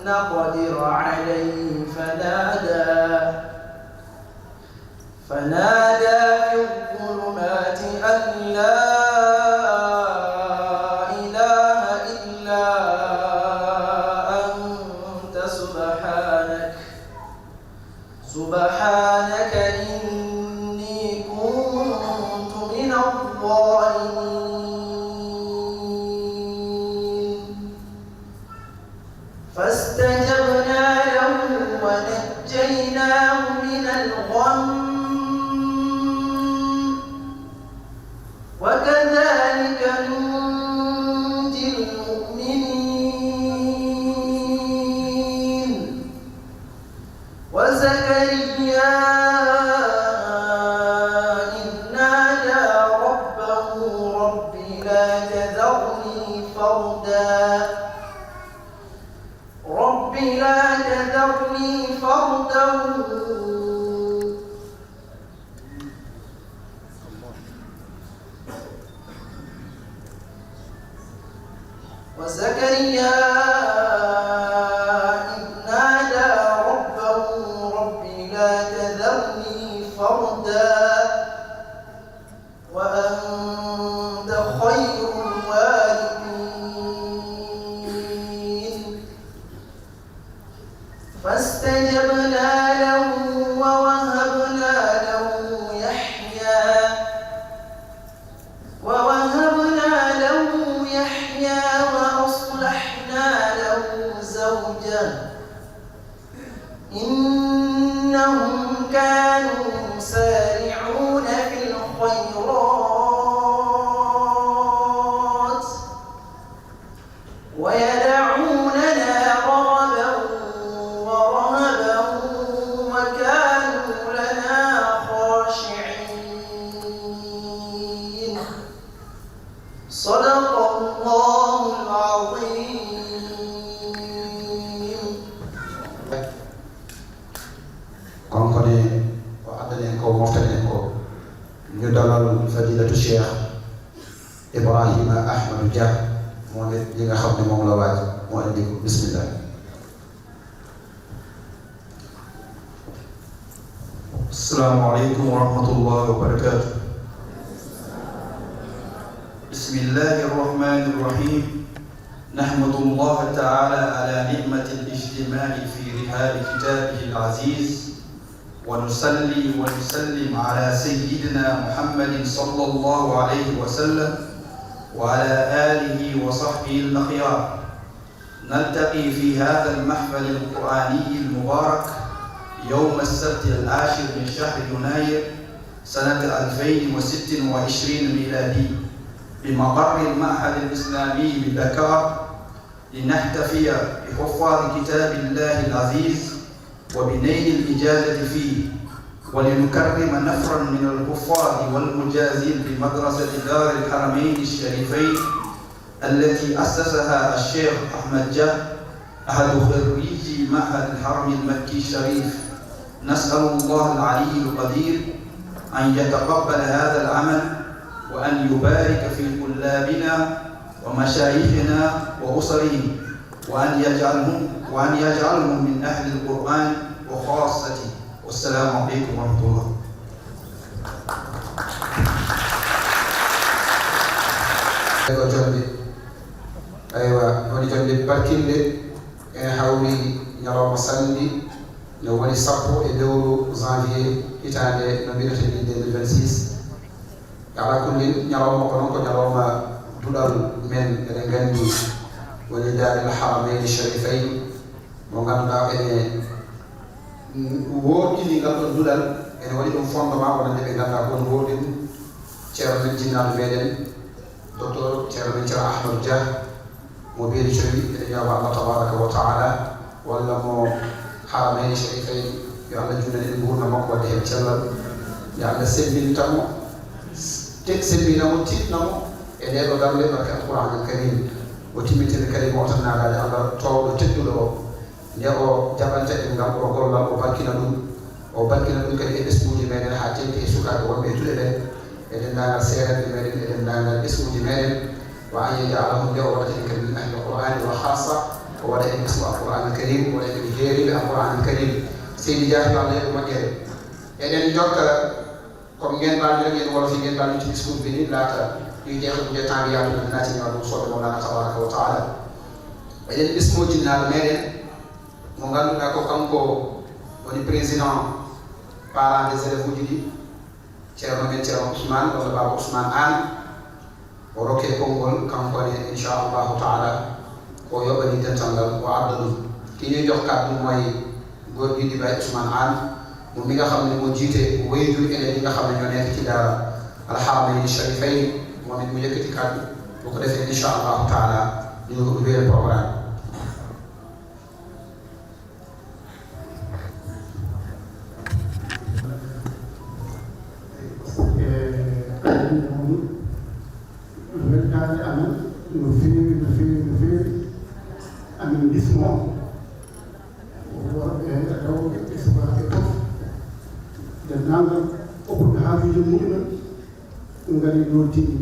نقدر عليه فنادى في الظلمات أن لا إله إلا أنت سبحانك إني كنت من الظالمين فاستجبنا له ونجيناه من الغم وكذلك ننجي المؤمنين وزكريا إذ نادى ربه رب لا تذرني فردا وزكريا إذ نادى ربه رب لا تذرني فردا وأنت خير الوارثين فاستجبنا له ووهبنا له يحيى وأصلحنا له زوجه إنهم كانوا يسارعون في الخيرات ويدعوننا رغبا ورهبا وكانوا لنا خاشعين صدق الله العظيم. konkone o addanen ko moftanen ko ñu dalal fadilatu cheikh Ibrahima Ahmadou Dia moom it li nga xam ne moom la waaj moo indi ko bismillah. Assalamu alaikum wa rahmatullahi wa barakatuh. Bismillahir Rahmanir Rahim. نحمد الله تعالى على نعمة الاجتماع في رحاب كتابه العزيز ونصلي ونسلم على سيدنا محمد صلى الله عليه وسلم وعلى آله وصحبه الأخيار. نلتقي في هذا المحفل القرآني المبارك يوم السبت 10 من شهر يناير سنة 2026 ميلادي بمقر المعهد الإسلامي بدكار لنحتفي بحفاظ كتاب الله العزيز وبنيل الإجازة فيه ولنكرم نفرا من الحفاظ والمجازين بمدرسة دار الحرمين الشريفين التي أسسها الشيخ أحمد جاه أحد خريجي معهد الحرم المكي الشريف. نسأل الله العلي القدير أن يتقبل هذا العمل وأن يبارك في طلابنا ومشايخنا وأسرهم وأن يجعلهم من أهل القرآن وخاصته. والسلام عليكم ورحمة الله. aywa woni jonde barkinde ene hawri ñalawma samedi no woni 10 janvier hitande no mbiyete ni 2026 ala kulli ñalawma ko noon ko ñalawma duɗal men eɗen gandi woni daril haramaini sharifain mo ganduɗa ene woɗɗini ngal ɗon duɗal ene waɗi ɗum fondement wonande ɓe ganduɗa kon woɗi ɗum ceerno men jinnaɗo meɗen docteur ceerno men ceerno Ahmadou Dia mo beeli cowi eɗen ñawa Allah tabaraka wa taala walla mo haramaini sharifain yo Allah junnani en gurna makko wadde hen cellal yo Allah sembinitamo sembinamo tiɗnamo e ɗeɗo darde barke alquran al karim o timmitinde kadi mo tan naɗade Allah towɗo tedduɗo o nde o jaɓanta en ngam o gollal o barkina ɗum kadi e ɓesguji meɗen ha tengti e sukaɓe wonɓe e duɗe ɗen eɗen dagal seeranɓe meɗen eɗen dagal ɓesguji meɗen wa an yaj'alahum nde o waɗata en kadi min ahli alqur'ani wa khassa ولا اسم القرآن الكريم ولا الجيري بالقرآن الكريم سيدي جاه الله المجير يعني جوك comme ngeen baal ñu ngeen wala fi ngeen baal ñu ci discours bi ni laata ñuy jeexal bu temps bi yaatu na dinaa ci ñëwaat bu soobee Mawlana tabaraka wa taala eɗen ɓesmo jinnaɗo meɗen mo ngannduɗa ko kanko woni président parent des élèves uji ɗi ceerno men ceerno Ousmane walla baba Ousmane Anne o rokke konngol kankone inchallahu taala o yoɓani dental ngal o adda ɗum ki ñuy jox kàddu mooy góor gi di Baye Ousmane Anne moom mi nga xam ne moo jiite wayjur élèves yi nga xam ne ñoo nekk ci daara alxaramayni sharifayn moom it mu yëkkati kàddu bu ko defee inchallahu taala ñu wéyal programme weltare amen no feewi no feewi no feewi amin bismo worɓe rewɓe e sukaɓe fof denndangal hokkuɓe haajuji muɗumen ngari ɗo tigi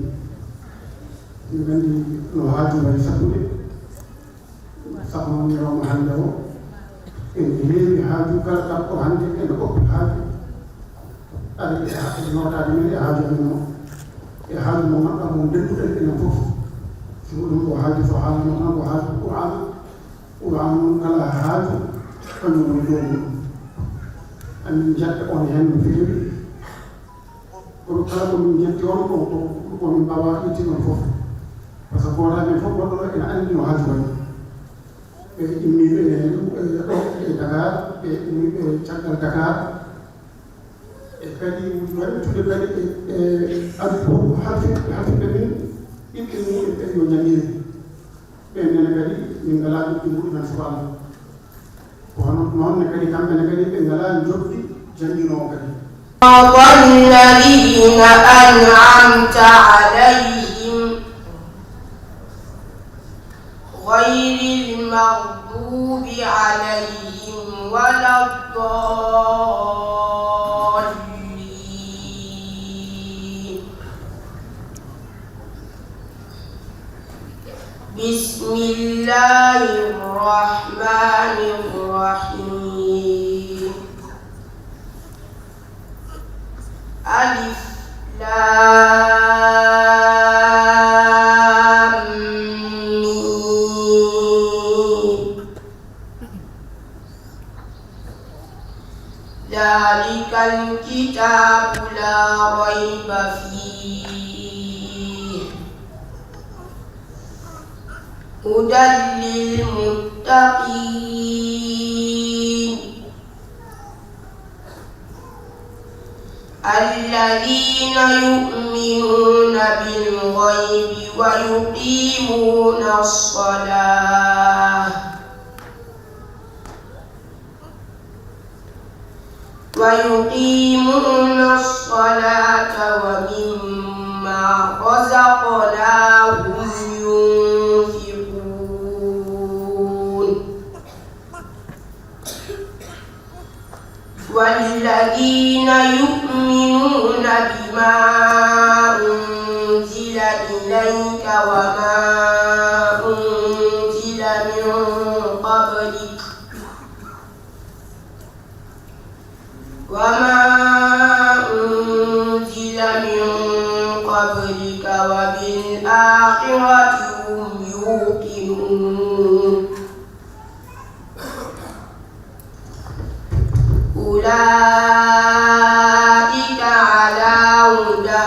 mi gandi no haaju wayi sattude sabu ñalawma hannde o ene heewi haaju kala kam ko hannde ene hokki haaju ara e notade men e haaju amen o e haaju mo ngannduɗaa mo dennduɗen enen fof siko ɗum ko haaju so haalano tan ko haaju qur'an noon kala haaju kañum woni dow mum amin jaɓɓe on heen no feewi kono kala komin jetti on komin mbawa itti ɗon fof par ce que gooto men fof goɗɗo ene anndi no haaju wayi ɓe immiɓe ɗo e Dakar ɓe immiɓe caggal Dakar e kadi waɗitude kadi e addu hafiɓe min ɓiɓɓe muɗum ɓe yo jangire ɓen nene kadi min ngalaa ɗuɓɓe muɗumen so Allah kono noonne kadi kamɓene kadi ɓe ngalaa joɓɗi janginowo kadi الذين أنعمت عليهم غير المغضوب عليهم ولا الضالين بسم الله الرحمن الرحيم ألف لام ميم ذلك الكتاب لا ريب فيه هدى للمتقين الذين يؤمنون بالغيب ويقيمون الصلاة ومما رزقناهم ينفقون والذين يؤمنون بما أنزل إليك وما أنزل من قبلك وبالآخرة هم يوقنون أولئك على هدى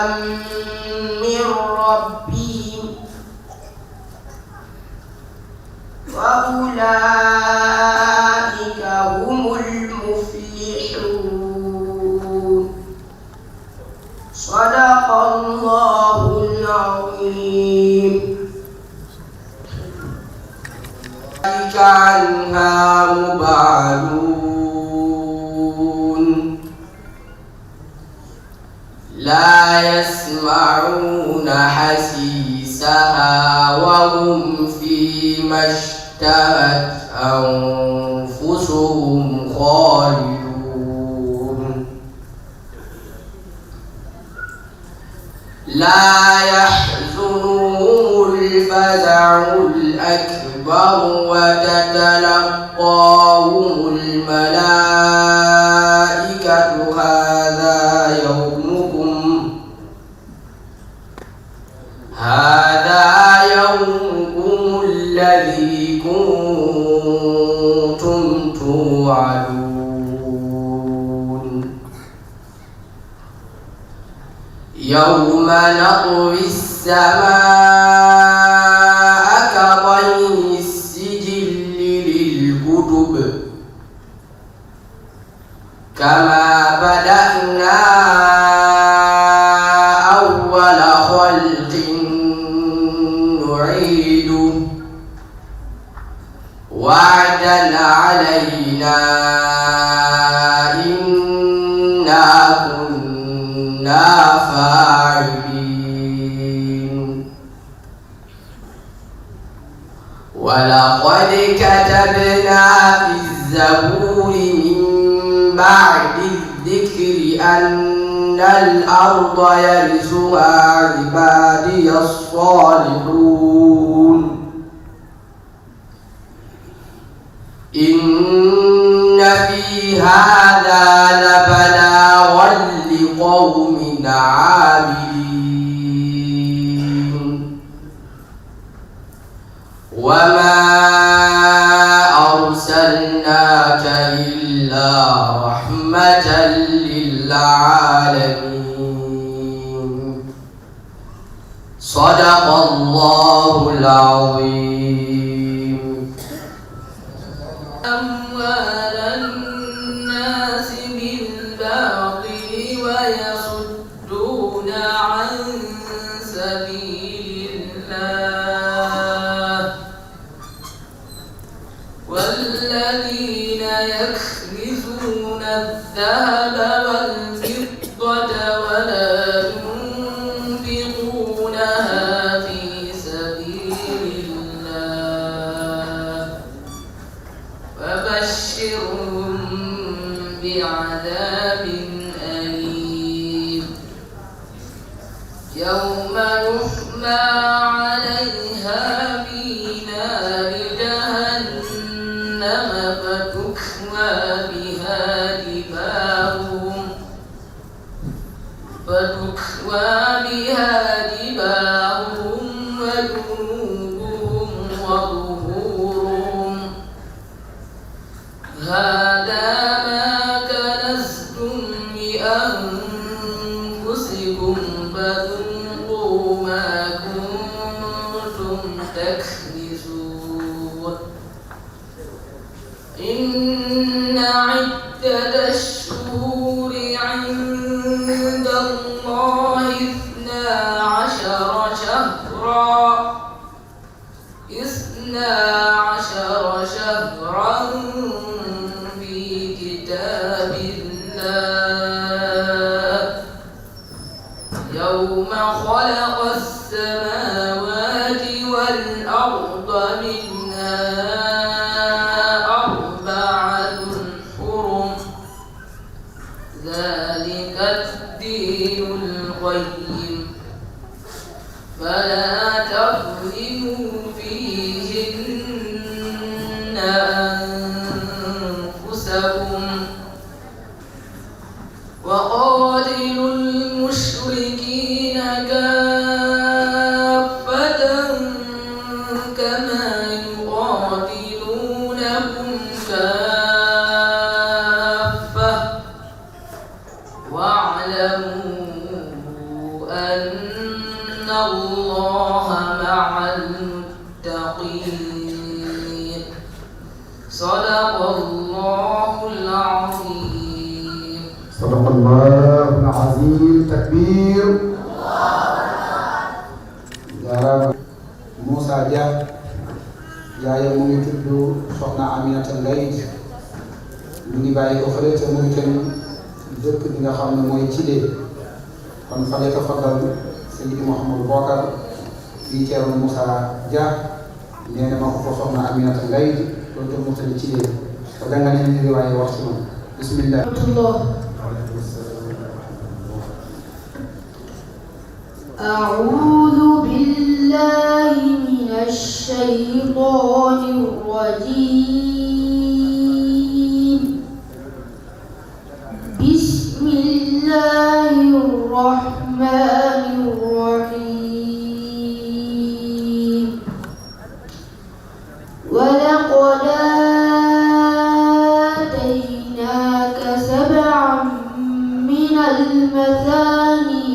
من ربهم وأولئك هم المفلحون صدق الله العظيم عنها مبعدون لا يسمعون حسيسها وهم فيما اشتهت أنفسهم خالدون لا يحزنهم الفزع الأكبر أكبر وتتلقاهم الملائكة هذا يومكم الذي كنتم توعدون يوم نطوي السماء كطي السجل للكتب كما بدأنا أول خلق نعيده وعدا علينا إنا كنا فاعلين ولقد كتبنا في الزبور من بعد الذكر أن الأرض يرثها عبادي الصالحون إن في هذا لبلاغا لقوم عابدين وما أرسلناك إلا رحمة للعالمين صدق الله العظيم. أموال الناس بالباطل ويصدون عن سبيل الله والذين يكنزون الذهب والفضة ولا ينفقونها في سبيل الله فبشرهم بعذاب أليم يوم يحمى عليها في نار جهنم فتكوى بها جباههم وجنوبهم وظهورهم هذا ما كنزتم لأنفسكم فذوقوا ما كنتم تكنزون إن عدة الشهور عند الله 12 شهرا في كتاب الله يوم خلق السماوات والأرض منها 4 حرم ذلك الدين القيم فلا تظلموا فيهن أنفسكم وقاتلوا المشركين كافة كما يقاتلونكم كافة واعلموا أن الله مع المتقين صدق الله العظيم. صدق الله العظيم. تكبير. jaaraama Moussa Dia yaayam mu ngi tudd Soxna Aminata Ngayd mu ngi bàyyi ko fële ca Mauritanie dëkk bi nga xam ne mooy Thillé kon fa la tafaddal Seydi Mouhamadou Bokar fii Thierno Moussa Dia nee na ma ko Soxna Aminata Ngayd loolu tam mu tëdd Thillé ko danga ne ni riwaaye wax ci moom bismillah. أعوذ بالله من الشيطان الشيطان الرجيم. بسم الله الرحمن الرحيم. ولقد آتيناك سبعا من المثاني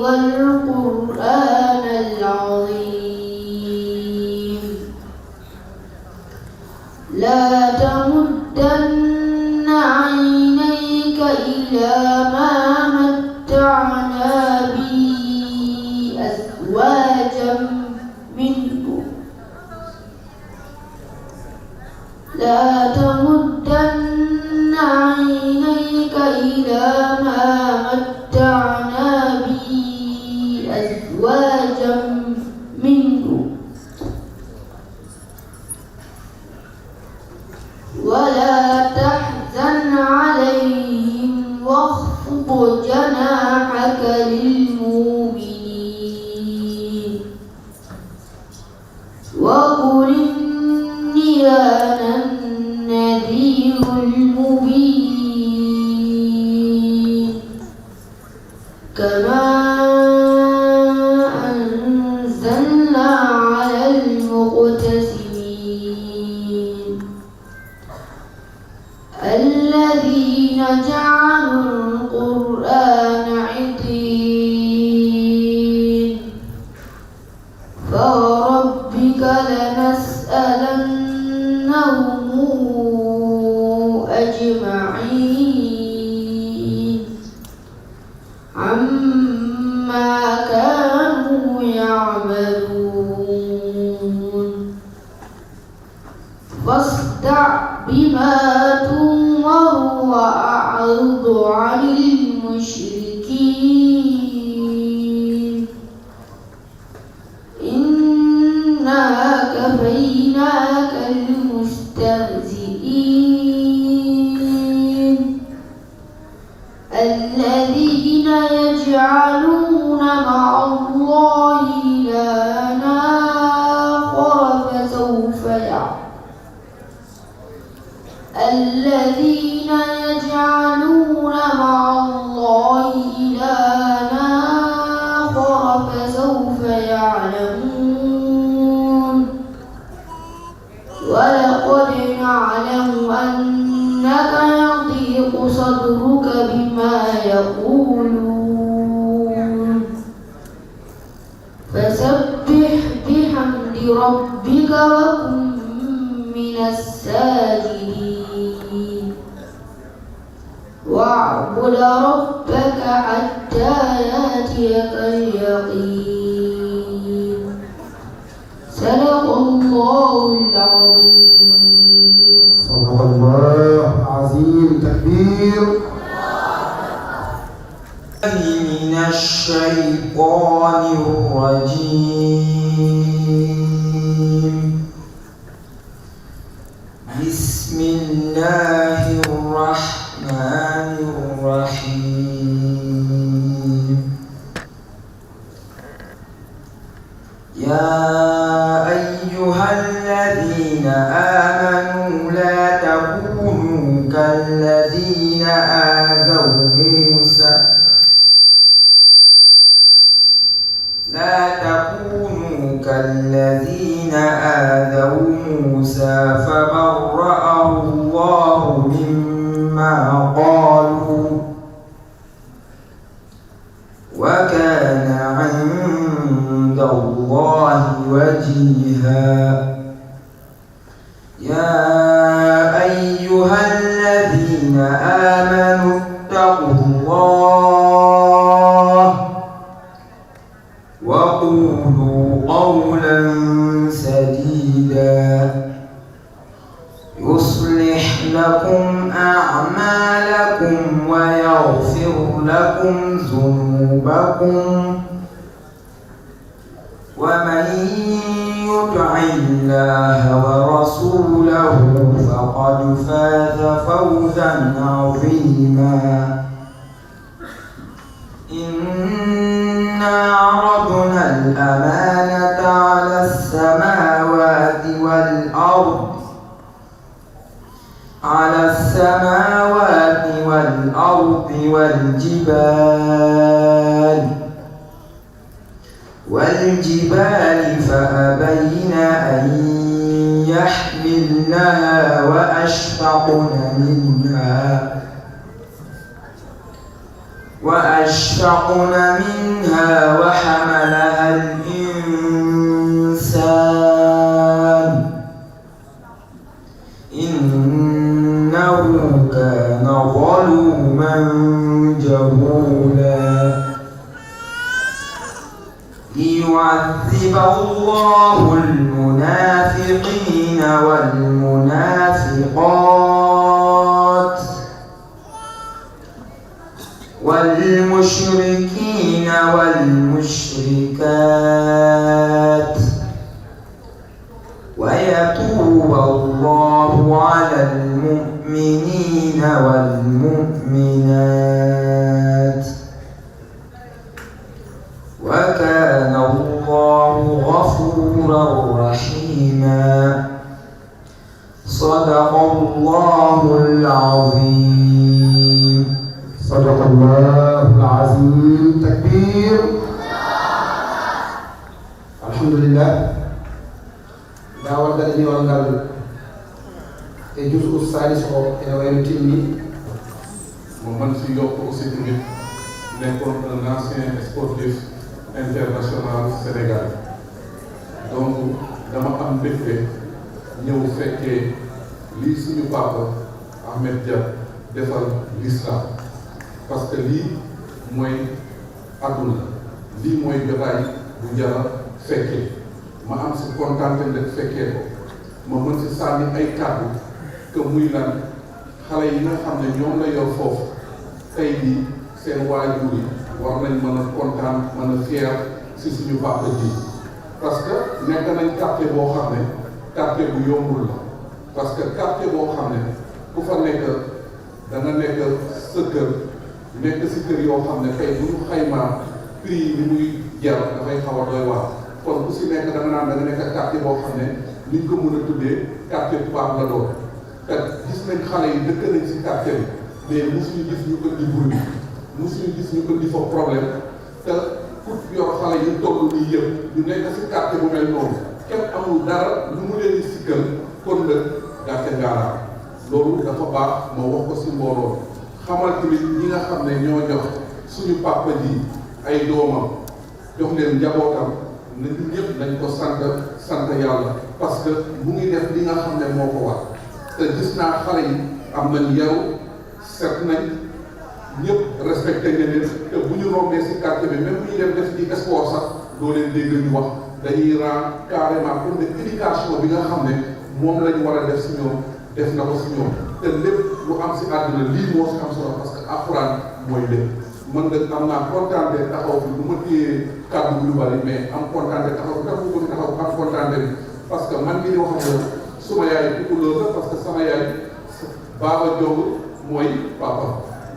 والقرآن العظيم. لا تمدن عينيك إلى ما متعنا به أزواجا منهم. لا تمدن عينيك إلى ما متعنا به أزواجا منهم ولا تحزن عليهم واخفض جناحك للمؤمنين وقل إني أنا النذير المبين. كما أنزلنا على المقتسمين الذين جعلوا القرآن عضين. فوربك لنسألنهم أجمعين عما كانوا يعملون. فاصدع بما تؤمر وأعرض عن المشركين إنا كفيناك المستهزئين الذين يجعلون مع الله إلها آخر فسوف يعلمون. الذين يجعلون مع الله إلها آخر فسوف يعلمون. ولقد نعلم أنك يضيق صدرك بما يقولون فسبح بحمد ربك وكن من الساجدين واعبد ربك حتى يأتيك اليقين. صدق الله العظيم. صدق الله العظيم. تكبير. من الشيطان الرجيم. بسم الله الرحمن الرحيم. يا أيها الذين آمنوا لا تكونوا كالذين آذوا موسى فبرأه الله مما قالوا وكان عند الله وجيها. يا أيها الذين آمنوا اتقوا الله وقولوا قولا سديدا يصلح لكم أعمالكم ويغفر لكم ذنوبكم ومن يطع الله ورسوله فقد فاز فوزا عظيما إنا عرضنا الأمانة على السماوات والأرض والجبال فأبين أن يحملنها وأشفقن منها وحملها الإنسان إنه كان ظلوما جهولا ليعذب الله المنافقين والمنافقات والمشركين والمشركات ويتوب الله على المؤمنين والمؤمنات وكان الله غفورا رحيما صدق الله العظيم. صدق الله العظيم. تكبير. الحمد لله. dawal dañu wangal e juzu salis o ene wayno timmi mo man si yokk aussi tamit nekkoon un ancien sportif international Sénégal donc dama am mbégte ñëw fekkee lii suñu papa Ahmed Dia defal l'islam parce que lii mooy àdduna lii mooy jotaay bu jara fekkee ma am si kontaante ndek fekkee ko ma mën si sànni ay kàddu que muy lan xale yi nga xam ne ñoom la yor foofu tey jii seen waajur yi war nañ mën a kontaan mën a fier si suñu papa ji parce que nekk nañ quartier boo xam ne quartier bu yombul la parce que quartier boo xam ne ku fa nekk da nga nekk sa kër nekk si kër yoo xam ne tey bu ñu xaymaa prix yi ni muy jar dafay xaw a doy waar kon ku si nekk da nga naan da nga nekk quartier boo xam ne niñ ko mën a tuddee quartier tubaab la doon te gis nañ xale yi dëkk nañ si quartier bi mais mosuñu gis ñu ko di bruit mosuñu gis ñu ko di fa problème te ku yor xale yi toll nii yëpp ñu nekk si quartier bu mel noonu kenn amul dara lu mu leen di sikkal kon nag gàcce ngaaraam loolu dafa baax ma wax ko si mbooloo xamal tamit ñi nga xam ne ñoo jox suñu papa ji ay doomam jox leen njabootam nañ ñëpp nañ ko sant yàlla parce que mu ngi def li nga xam ne moo ko war te gis naa xale yi am nañ yaru set nañ ñëpp respecté nga leen te bu ñu rombee si quartier bi même bu ñu dem def ci sport sax doo leen dégg ñu wax dañuy rend carrément pour ne éducation bi nga xam ne moom lañu war a def si ñoom def na ko si ñoom te lépp lu am si àdduna lii moo si am solo parce que alxuraan mooy lépp man nag am naa kontaan de taxaw bi du ma téye kàddu yu bari mais am kontaan de taxaw tax mu ko taxaw am kontaan de parce que man mii di wax ak yow suma yaay tukulóor la parce que sama yaay Baba Jong mooy papa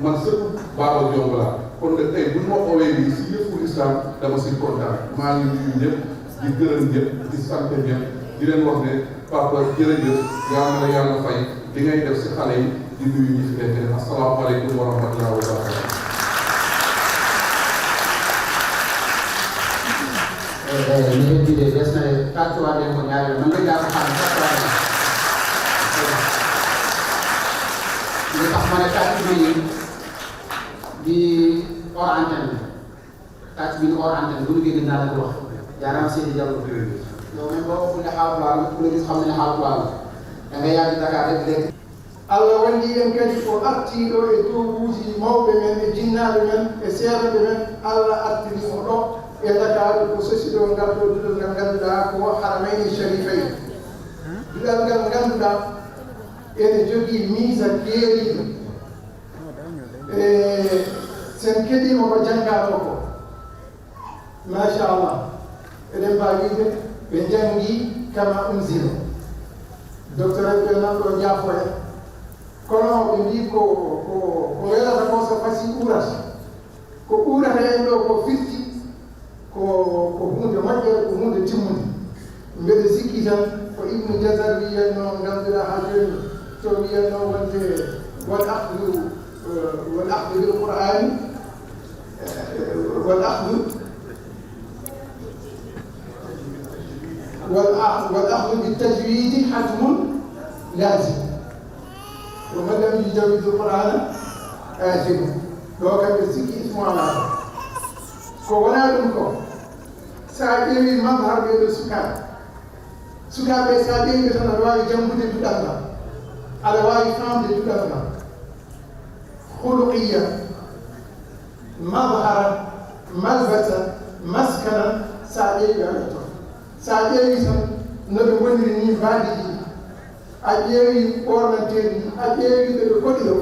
man sëtu Baba Jong laa kon nag tey bu ma owee nii si yëfu islam dama si kontaan maa ngi nuyu ñëpp di gërëm ñëpp di sant ñëpp di leen wax ne papa jërëjëf yàlla na yàlla fay li ngay def si xale yi di nuyu ñi fi nekk asalaamaaleykum wa rahmatulah wa barakatuh. ni ngeen gisee des na tàccuwaat leen ko ñaari yoon man nga jàpp xam tàccuwaat li tax ma ne tàcc bi di hors antenne tàcc bi ni hors antenne bu ñu génn naa la ko wax jaaraama Seydi Diallo yow même boo waxul ne xaal ku la gis xam ne xaal da nga yàgg Dakar rek lekk Allah wandi en kadi ko artiɗo e dowuji mawɓe men e jinnaɓe men e seeɗaɓe men Allah artirimo ɗo e Dakar ko sosiɗo ngal ɗo duɗal ngal ngannduɗa ko haramayni sharifayn duɗal ngal ngannduɗa ene jogii mise keeriɗo e sen keɗima ko janngaɗo ko machallah eɗen mbawi wiide بنجانجي كما أنزل دكتور بيرناندو جافوي kono ɓe mbi ko welata ko so fasi urata ko urata en ɗo ko firti ko hunde moƴƴere ko hunde timmude mbeɗe sikki tan ko ibnu jasar wiyanno ngannduɗa ha joni to wiyanno wonde wal aqdu bil qur'ani wal aqdu bit tajwidi hatmun lazim ومن لم يجوز القرآن آثم لو كان بسكي اسمه على كونا دمكو ساجي مظهر بين سكان بساجي مثلا رواي جنب الدولة على رواي فام الدولة خلقية مظهرا ملبسا مسكنا ساجي بأنتو ساجي مثلا نبي ونرني بعدي a ƴeewi ɓornanteeɗi a ƴeewi ɓe ɓe koɗi ɗo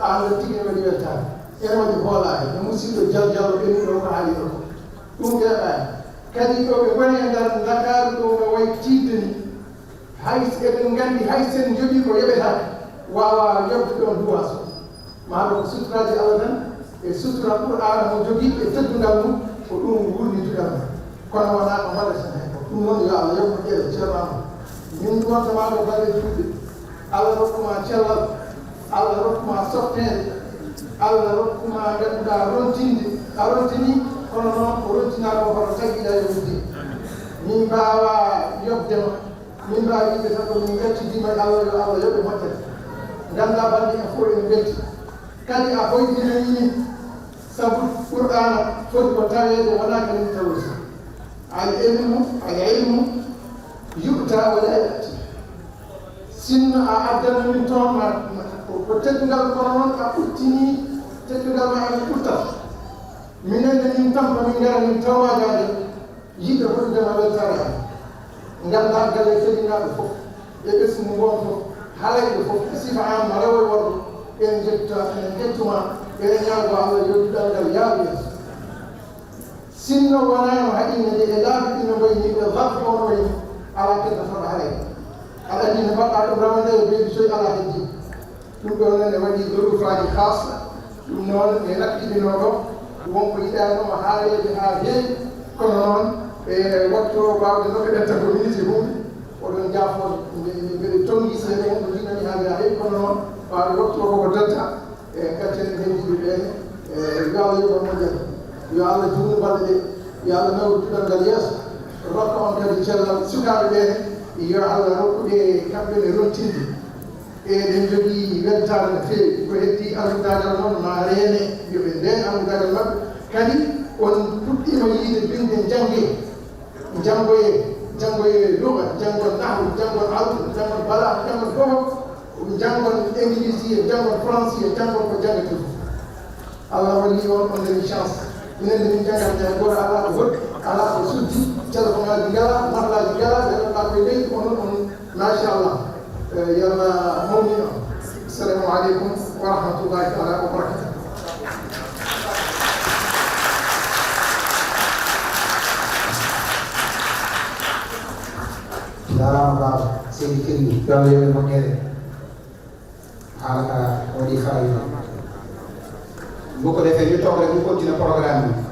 a anda tigi waɗi wettade ene waɗi hoolaade no musidɗo jaljallo ɓeni ɗo ko haali ɗo ko ɗum ƴeeɓaani kadi ɗo ɓe ngoni e ndeer Dakar ɗo no wayi tiidde ni hay eɗen nganndi hay sen joɓii ko yoɓetaake waawa yoɓde ɗon duwas o maa ɗo ko suturaaji Allah tan e sutura Qur'ana mo jogii e teddungal mum ko ɗum wurni juɗal mum kono wonaa ko waɗata heen ko ɗum noon yo Allah yoɓmo ƴeeɗe ceerno min gontoma ɗo baɗe juuɗe Allah rokkuma cellal Allah rokkuma softeede Allah rokkuma ngannduɗaa rontinde a rontini kono noon ko rontinaɗo hoto tagiɗa e wudde min mbawa yoɓdema min mbawi yimɓe tan ko min gaccudima e Allah yo Allah yoɓe moƴƴere ngannda bande en fof ene belti kadi a hoydinani min sabu Qur'ana foti ko taweede wona kañum tawoti al ilmu yuɓta wala yatti sinno a addana min toon ko teddungal kono noon a ɓurtini teddungal ma ene ɓurtata minenne min tampa min ngara min tawmagade yiɗɓe hoɗudema weltare am ngannda galle teddinaɓe fof e ɓesmu ngon fof halayɓe fof e sifa an ma rewo e worɓe enen jettuma enen ñaago Allah yodduɗal ngal yaaɓe yeeso sinno wonano haɗine de e laabi ɗino mbayni ɓe wafo ono wayni ala kedda foɗa haray aɗa andi no mbaɗɗa ɗum rawande e beeɗi soyi ala heddi ɗum ɗo noon ne waɗi dorufaji hasla ɗum noon e naɓɓiɗino ɗo wonko yiɗanoma haalede ha heewi kono noon e wattu wawde no ɓe ɗenta ko miniti hunde oɗon jafode mbeɗe tongi seeɗa hen ɗo jiɗani haade ha heewi kono noon wawde wattu o koko denta e gaccene heddiɓe ɓene yo Allah yoɓa moƴƴere yo Allah juutnu balɗe ɗe yo Allah nawi duɗal ngal yeeso rokka on kadi cellal sukaaɓe ɓene yo Allah rokkuɓe kamɓe ne rontinde e ɗen jogii weltare no feewi ko heddi anndudagal noon ma reene yoɓe nden anndudagal maɓɓe kadi on puɗɗima yiide binde janngoye luga janngon nahwu janngon altu janngon bala janngon fof janngon église janngon français janngon ko jangate fof Allah walli on on dañi chance minen de min jangata jang goto ala ko woɗɗi ala ko suddi téléphone ngala mahlaji ngala ɓe ɗon ɗaɓɓe leydi onon on machallah yalla mawni on assalamu aleykum wa rahmatullahi taala wa barakatuh jarama baba seydi kelli yo Allah yoɓe moƴƴere haala ka waɗi fayida bu ko defee ñu toog rek ñu continuer programme bi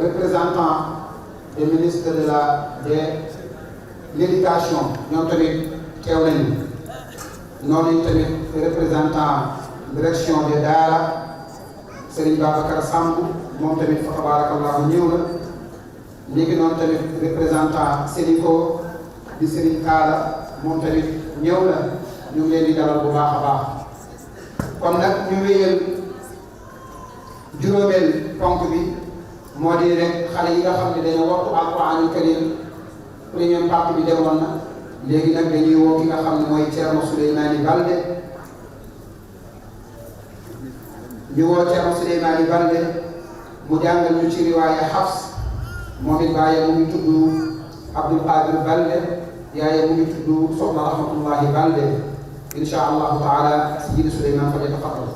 représentant des ministres de l'éducation ñoom tamit teew nañu noonu tamit représentant direction des daara Serigne Babacar Samb moom tamit fa tabarakallahu ñëw na léegi noonu tamit représentant Sénico di Serigne Kaala moom tamit ñëw na ñu ngi leen di dalal bu baax a baax kon nag ñu wéyal juróomeel ponk bi moo di rek xale yi nga xam ne dañoo wattu alquranul karim première partie bi demoon na léegi nag dañuy woo ki nga xam ne mooy Thierno Souleymane Balde ñu woo Thierno Souleymane Balde mu jàngal ñu ci riwaaya Hafs moom it baayam mu ngi tudd Abdul Qadir Balde yaayam mu ngi tudd Soxna Rahmatullahi Balde insha allahu taala Sidi Souleymane fa yatafaddal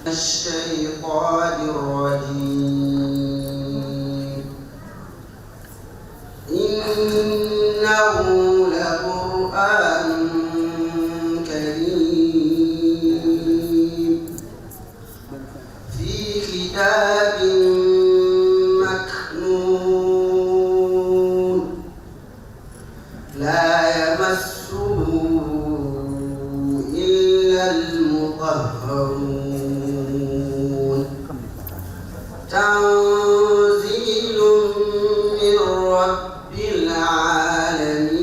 الشيطان الرجيم كتاب مكنون لا يمسه إلا المطهرون تنزيل من رب العالمين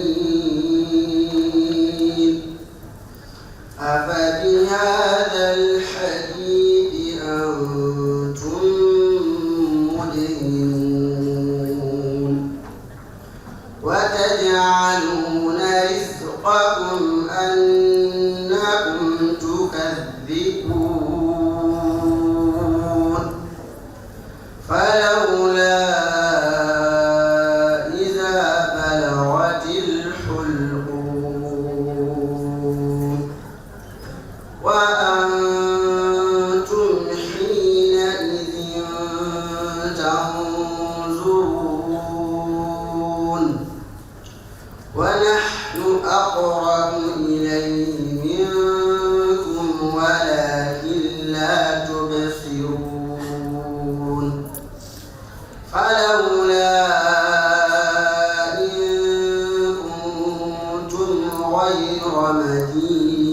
أفبهذا الحديث أنتم مدهنون وتجعلون رزقكم أنكم تكذبون فلولا إذا بلغت الحلقوم وأنتم حينئذ تنظرون ونحن أقرب إليه منكم ولكن لا تبصرون فلولا إن كنتم غير مدينين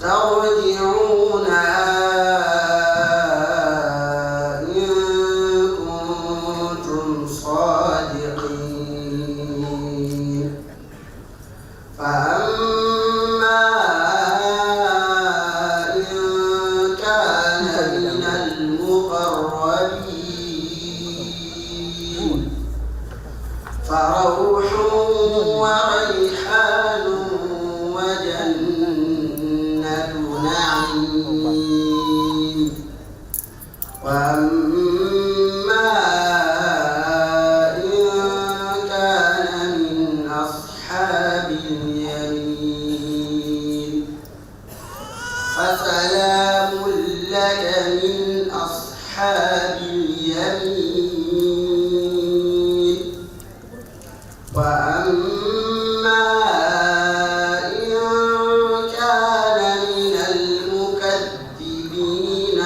ترجعونها إن كنتم صادقين فأما إن كان من المقربين فروح وريحان وجنة نعيم وأما إن كان من أصحاب اليمين فسلام لك من أصحاب اليمين وأما إن كان من المكذبين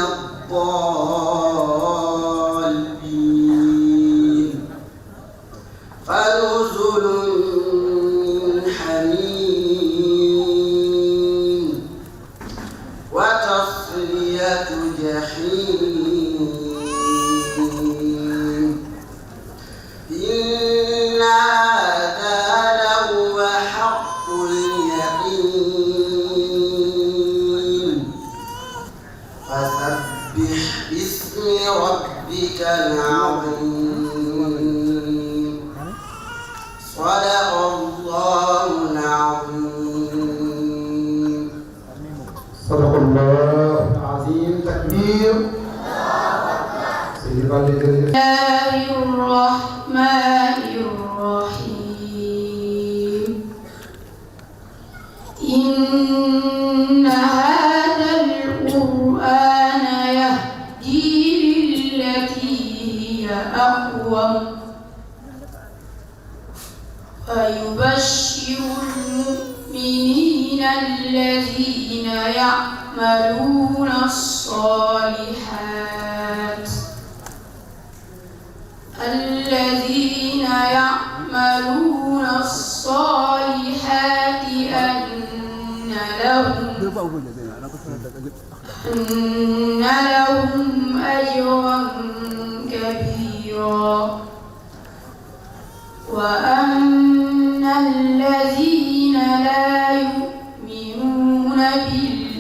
الضالين فنزل من حميم وتصلية جحيم إن هذا لهو حق اليقين فسبح باسم ربك العظيم صدق الله العظيم صدق الله العظيم. تكبير. سيدي بسم الله الرحمن الرحيم إن هذا القرآن يهدي للتي هي أقوم ويبشر المؤمنين الذين يعملون الصالحات أن لهم أجرا كبيرا وأن الذين لا يؤمنون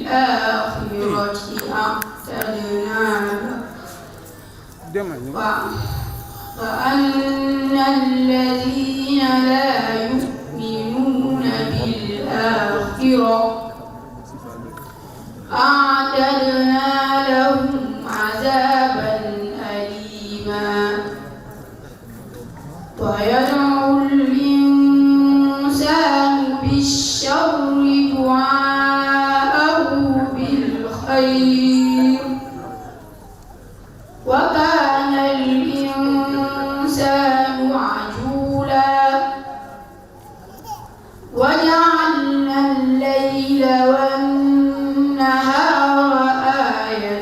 بالآخرة وأن الذين لا يؤمنون بالآخرة أعتدنا لهم عذابا أليما ويدعو الإنسان بالشر دعاءه بالخير وكان الإنسان عجولا وجعلنا الليل والنهار آيتين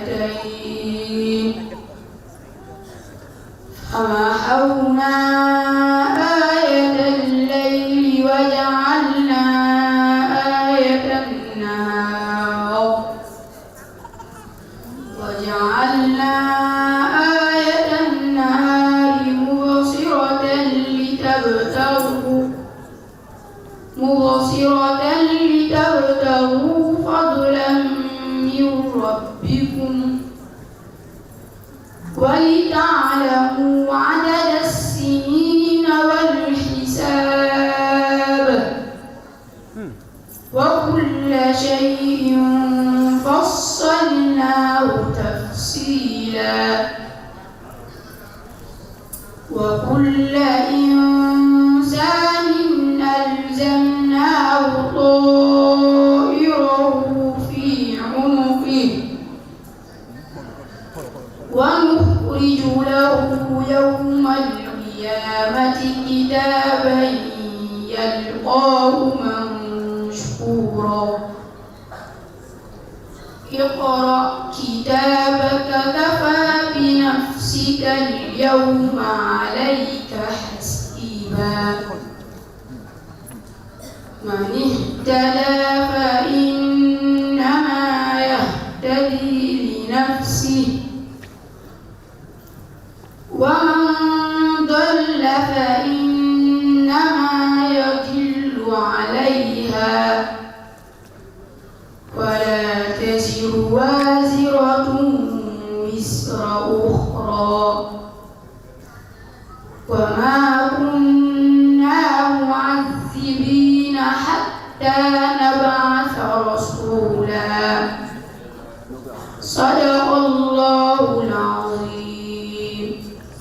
النهار وجعلنا آية النهار مبصرة لتبتغوا فضلا من ربكم ولتعلموا عدد السنين والحساب وكل شيء فصلناه تفصيلا وكل إنسان ألزمناه طائره في عنقه ونخرج له يوم القيامة كتابا يلقاه منشورا اقرأ كتابك كفى بنفسك اليوم عليك حسيبا من اهتدى فإنما يهتدي لنفسه ومن ضل فإنما يضل عليها ولا تزر وازرة وزر أخرى وما كنا معذبين حتى نبعث رسولا صدق الله العظيم.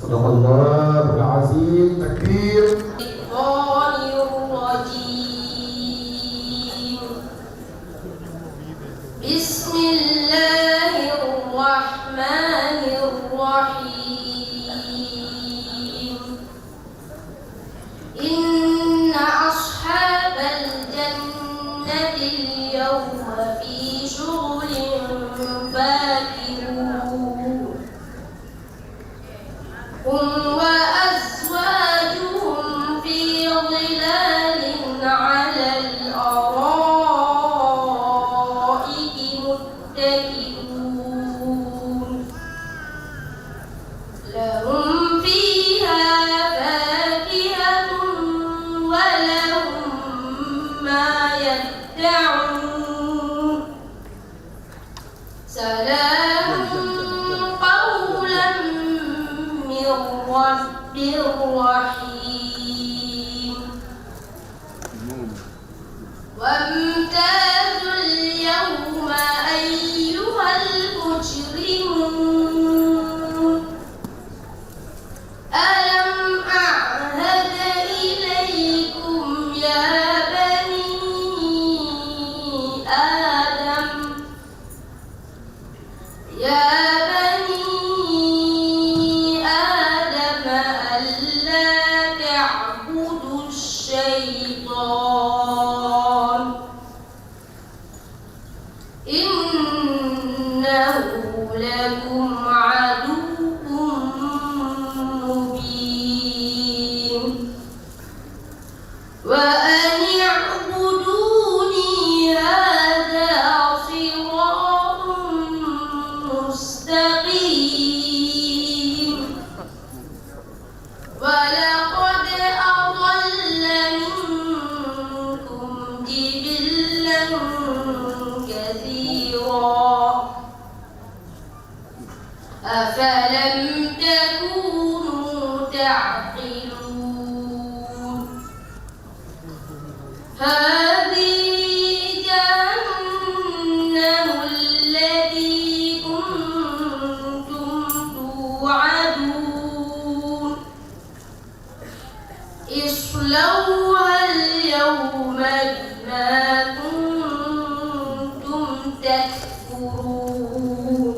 صدق الله العظيم. تكبير. الشيطان الرجيم. بسم الله الرحمن الرحيم. إن أصحاب الجنة اليوم في شغل فاكهون هم وأزواجهم في ظلال على الأرائك متكئون لهم فيها فاكهة ولهم ما يدعون سلام قولا من رب رحيم. وامتازوا اليوم أيها المجرمون ألم أعهد إليكم يا بني آدم ألا تعبدوا الشيطان إنه لكم عدو مبين وأن اعبدوني هذا صراط مستقيم ولقد أضل منكم جبلا كثيرا أفلم تكونوا تعقلون هذه جهنم التي كنتم توعدون اصلوها اليوم بما كنتم تكفرون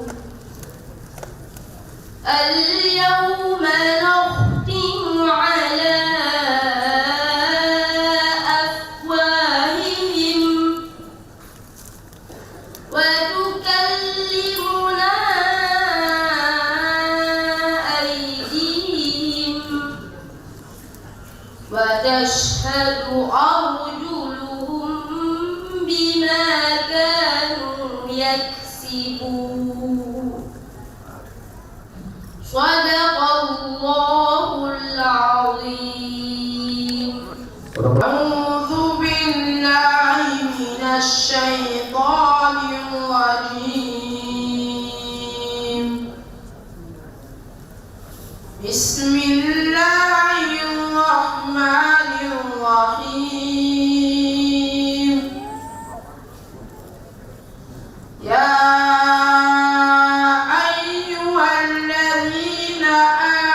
اليوم نختم على أفواههم وتكلمنا أيديهم وتشهد أرجلهم بما كانوا يكسبون صدق الله العظيم. أعوذ بالله من الشيطان الرجيم. بسم الله الرحمن الرحيم. يا أيها الذين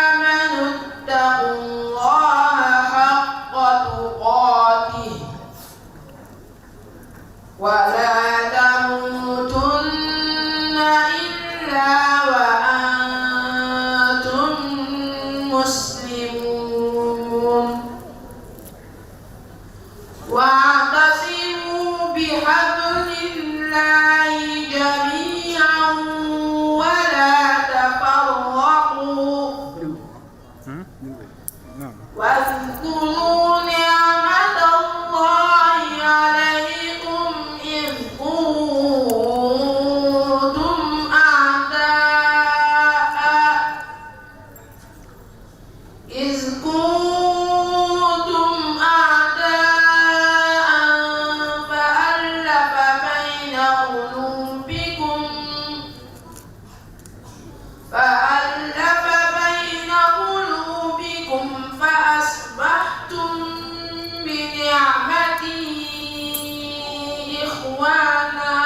آمنوا اتقوا الله حق تقاته ولا تموتن إلا وأنتم مسلمون واعتصموا بحبل الله جميعا ولا تفرقوا واذكروا نعمة الله عليكم إذ كنتم أعداء فألف بين قلوبكم فأصبحتم بنعمته إخوانا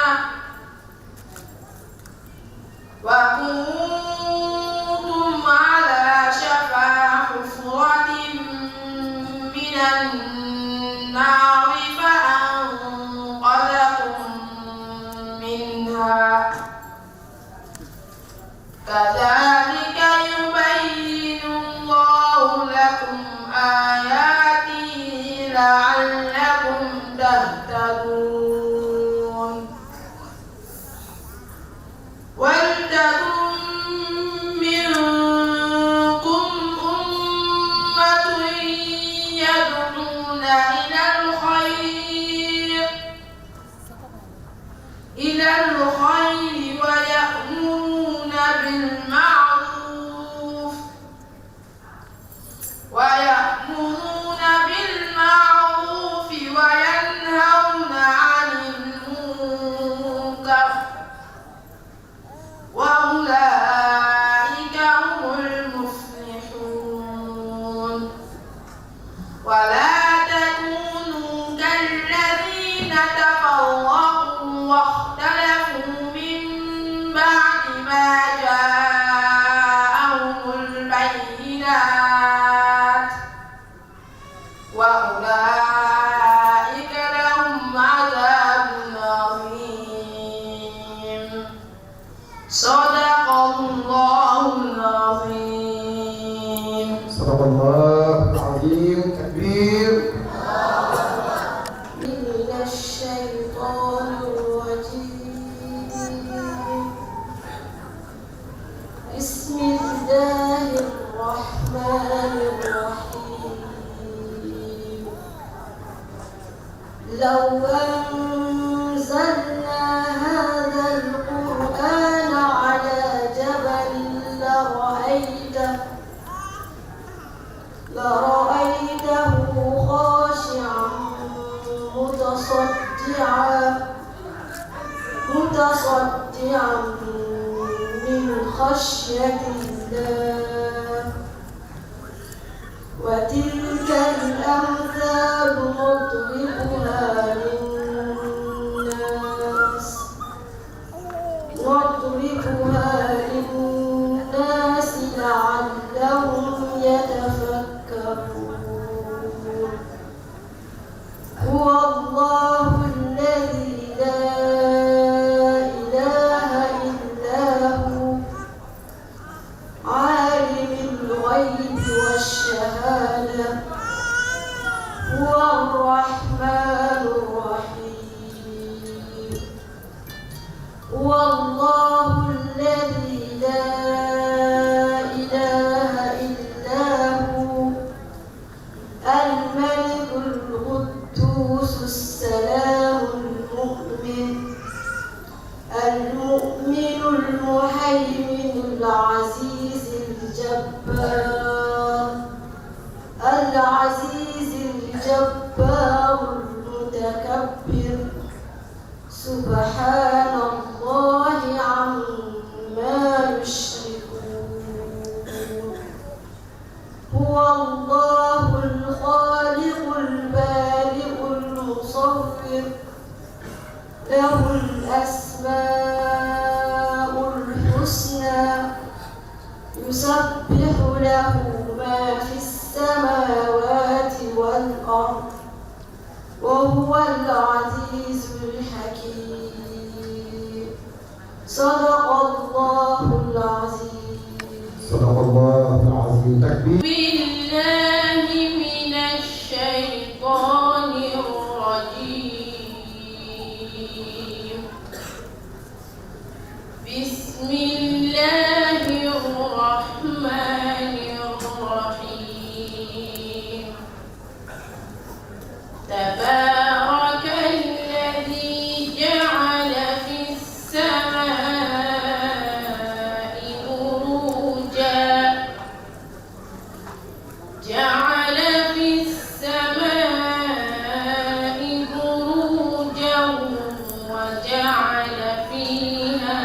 وكنتم على شفا حفرة من النار فأنقذكم منها كذلك يبين الله لكم آياته لعلكم تهتدون. ولتكن منكم أمة يدعون إلى الخير ويأمرون بالمعروف وينهون عن المنكر وأولئك هم المفلحون. ولا تكونوا كالذين تفرقوا واختلفوا من بعد ما جاءهم البينات وأولئك لهم عذاب عظيم. صدق الله العظيم. صدق الله العظيم. تكبير. من الشيطان الرجيم. بسم الله الرحمن الرحيم. لو أنزلنا هذا القرآن على جبل لرأيته خاشعا متصدعا من خشية الله. وتلك الأمثال نضربها للناس لعلهم يتفكرون. هو الله الذي لا إله إلا هو عالم الغيب والشهادة هو الرحمن الرحيم. هو الله الذي لا إله إلا هو الملك القدوس السلام المؤمن صدق الله العظيم. صدق الله العظيم. تكبير. بالله من الشيطان الرجيم. بسم الله الرحمن الرحيم. تبارك الذي جعل في السماء بروجا وجعل فيها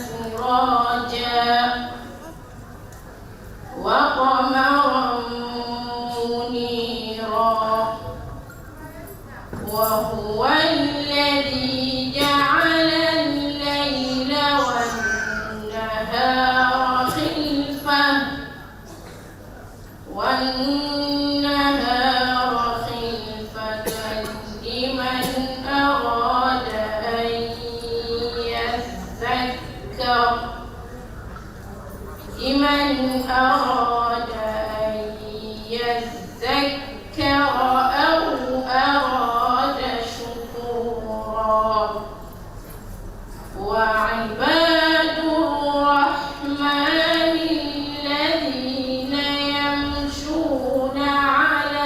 سراجا وقمرا منيرا. وهو الذي جعل الليل والنهار خلفة لمن أراد أن يذكر أو أراد شكورا. وعباد الرحمن الذين يمشون على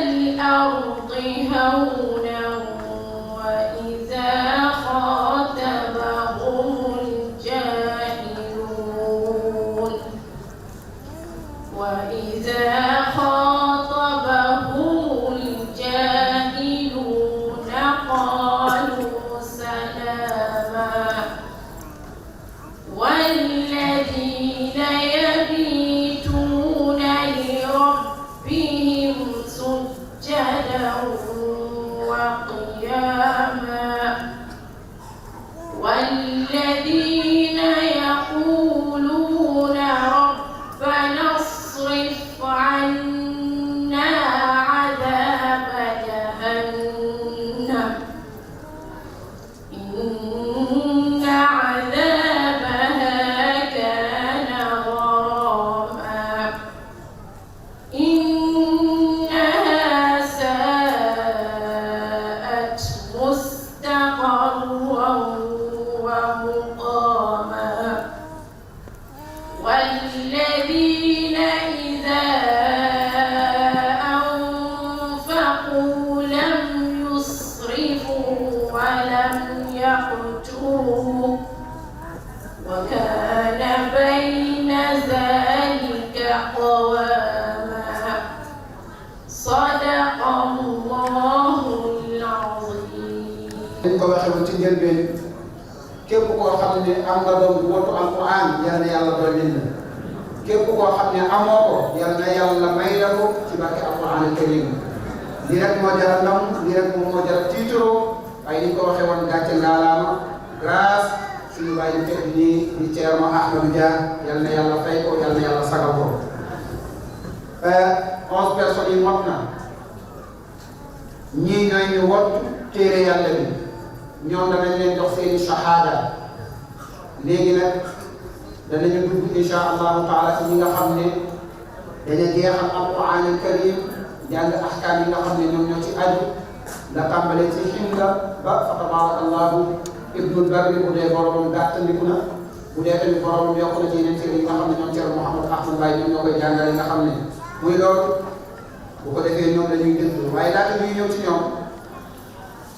الأرض هونا وإذا خاطبهم الجاهلون قالوا سلاما. والذين يبيتون لربهم سجدا وقياما. والذين يقولون ربنا اصرف عنا عذاب جهنم إن عذابها كان غراما إنها ساءت مستقرا ومقاما. والذين إذا أنفقوا لم يسرفوا ولم يقتروا وكان بين ذلك قواما. صدق الله العظيم. dañ ko waxee woon ci njëlbeen képp koo xam ne am nga doom bu wattu alquran yal na yàlla dolli na képp koo xam ne amoo ko yal na yàlla may la ko ci barke alquran al karim. lii rek moo jar a ndam lii rek moom moo jar a tiitaroo waaye ni ñu ko waxee woon gàcce ngaalaama grâce suñu bàyyi ñu teg nii di Thierno Ahmadou Dia yal na yàlla fay ko yal na yàlla sagal ko. 11 personnes yi mot na ñii ñooy ñu wattu téere yàlla bi ñoom danañ leen jox seeni shahada. léegi nag danañu dugg insha allahu taala ci ñi nga xam ne dañu jeexal alquran al karim jàng ahkaam yi nga xam ne ñoom ñoo ci aju la tàmbalee ci ximla ba fa tabarakallahu ibnul barri bu dee boromam gàttandiku na bu dee tamit boromam yokk na ci yeneen téere yi nga xam ne ñoom Thierno Mouhamed Ahmad Mbaye ñoom ñoo koy jàngale nga xam ne muy loolu bu ko defee ñoom dañuy déglu waaye laata ñuy ñëw ci ñoom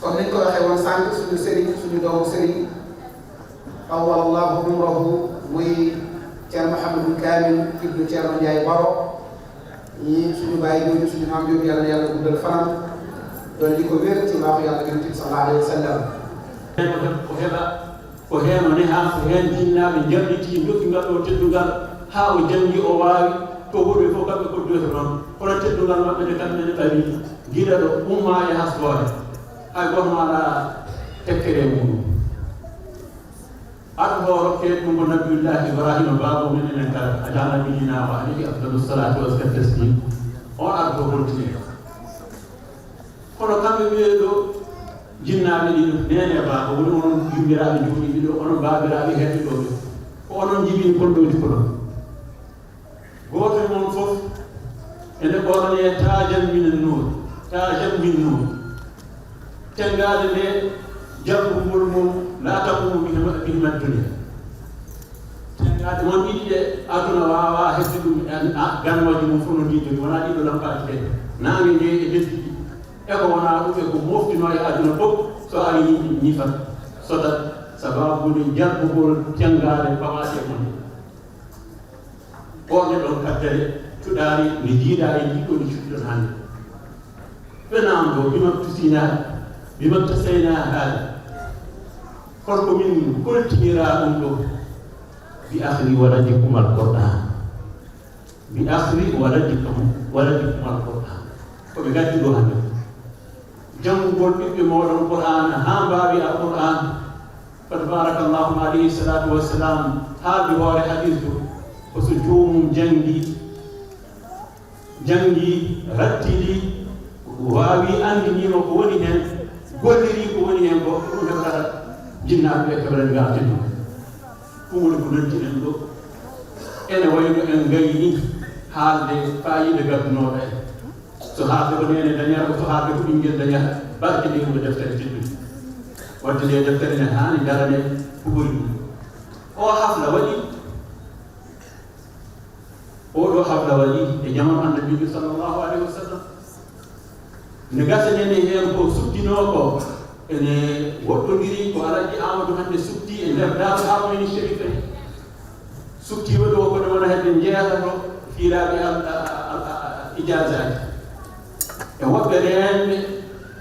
comme niñ ko waxee woon sànq suñu sëriñ suñu doomu sëriñ awwal allahu umrahu muy Thierno Mouhamadou Kamil ibnu Thierno Ndiaye Baro ñii suñu bàyyi jooju suñu maam jooju yàlla na yàlla guddal fanam doon di ko wér ci mbaaxu yàlla yonent bi sallallahu alayhi wa sallam. ko heɓa ko heen ne haa ko heen jinnaaɓe jalɗiti dokkingal ɗo teddungal haa o jangi o waawi to wuɗɓe fof kamɓe koddoyta noon kono teddungal maɓɓe nde kamɓe ne ɓari gila ɗo umma e hasgoore hay goto maɗa tekkere muɗum aɗa ho rokkee ɗum ko nabiullahi ibrahima baabo men enen kala ala nabiyina wa alayhi afdalu salatu wa taslim on aɗa to holtine kono kamɓe wiye ɗo jinnaaɓe ɗiɗo nene baaba woni onon yummiraɓe juuɗiɓe ɗo onon baabiraɓe hedɓe ɗo ɓe ko onon jibini konɗoji ko ɗon gooto e mon fof ene ɓorne tajan minen nuur tajan min nuur tengade nde jabɓugol mum laatakumu bihimat dunia tengade mon ɗiɗi ɗe aduna wawa hedde ɗum ganwaji mum fof no jiijogi wona ɗiɗo lampaji ɗe nangue nde e lesdi ɗi eko wona ɗum e ko moftino e aduna fof so ari yimɓe ñifat sodat sababude jabbugol tengade pawaɗe mon ɓorne ɗon kaddere cuɗari nde jiiɗa e jiɗɗo nde cuɗɗon hannde ɓenam ɗo bimam tusina bimam tasayna haala holko min koltinira ɗum ɗo bi akhri waladikum alquran bi akhri waladikum alquran koɓe gaddi ɗo hannde janngugol ɓiɓɓe moɗon qur'an ha mbawi alquran fa tabarakallahu alayhi salatu wassalam haaldi hoore hadis to ko so joomum jangi rattidi waawi andinima ko woni hen golliri ko woni hen ko ɗum heɓata jinnaɓe ɓe keɓrani gartino ɗum woni ko noddiɗen ɗo ene wayno en gayni haalde fayida gaddunoɗo en so haalde ko nene dañata so haalde ko ɓinguel dañata barke nde ɗum deftere teddude wadde nde deftere ne hani darane ko ɓuri ɗum o hafla waɗi oɗo hafla waɗi e jamanu annabijo sallllahu alayhi wa sallam nde gasanene hen ko suddino ko ene woɗɗodiri ko alaji amadou hande sukti e nder daato harmoni shérife en suktima ɗo kono wona hedde jeehato fiiraɓe ijage aji e woɓɓe reenɓe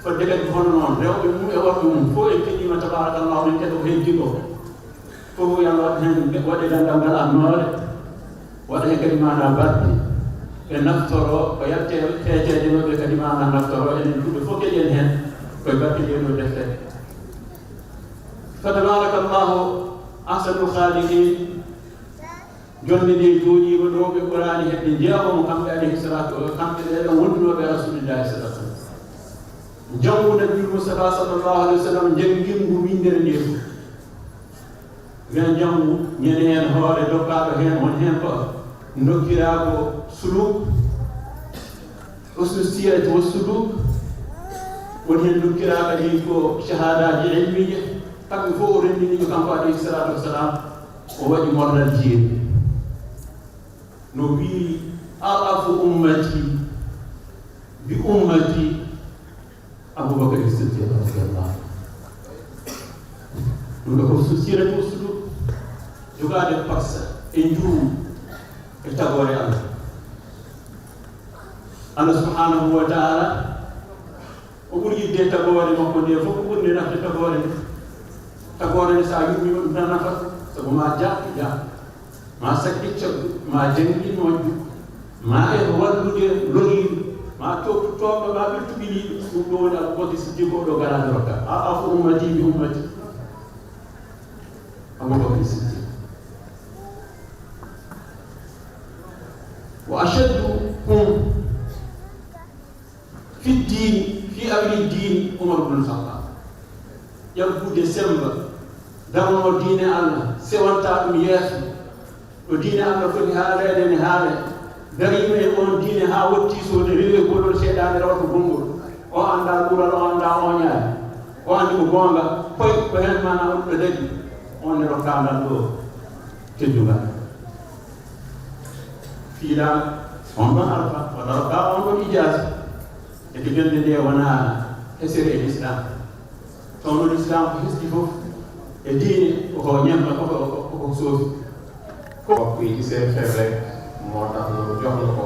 fodde kadi hono noon rewɓe mum e worɓe mum fof en keɗima tabarakallahu en keɗo ko heddiɗo fof yalla waɗa hen waɗe gandal ngal annoore waɗa hen kadi mana barde ɓe naftoro ko yatte feeteede maɓɓe kadi mana naftoro enen ɗuɓe fof keɗen hen koye barke ndeɗo deftere fa tabarakallahu ahsanul khaliqin jonde nde jooɗima ɗo ɓe ɓorani hedde jeegomo kamɓe alayhi salatu kamɓe ɗeɗon wondunoɓe rasulillahi sallallahu alaihi wasallam jangu nabiul mustafa sallllahu alayhi wa sallam janggingu windere nde fof wen jangu ñande hen hoore dokkaɗo hen won hen ko dokkira ko suluk usnu sirati wa suluk won hen dokkira kadi ko shahadaji ilmiya kamɓe fof o rendiniɓe kanko alayhi salatu wassalam o waɗi mornal jeeri no wi arafu ummati bi ummati aboubacar siddiq radiallahu ɗum ɗo ko sirati o suluk jogade paksa e njuum e tagore allah subhanahu wa taala o ɓuri yidde tagore makko nde fof ko ɓurde nafde tagore nde sa yummima ɗum tan nafat sabu ma jaɓɓe ma sakkicca ma jangi moƴƴu ma e wallude loriɗo ma toɓɓe ma ɓirtuɓiniɗo ɗum ɗo woni aboubacar siddiq o ɗo garade rokka a afu ummati bi ummati aboubacar siddiq وأشدهم في الدين في أمر الدين عمر بن الخطاب يبدو ديسمبر دمو دين الله سوانتا دم ياسو ودين الله فني هذا دين هذا دريم يكون دين ها وتي سو دريم يقول سيدان روت بونغول او اندا قران او اندا اونيا او اندي ko gonga koy ko hen mana on do dadi on ne ro kandal do tedduga fiila on ɗon alfa walla rokka on ɗon ijasa e ko jonde nde wona hesere e l'islam tawno l'islam ko hesdi fof e diine koko ñamɗa koko soofi mbokk yi ci seen xel rek moo tax ñu jox la ko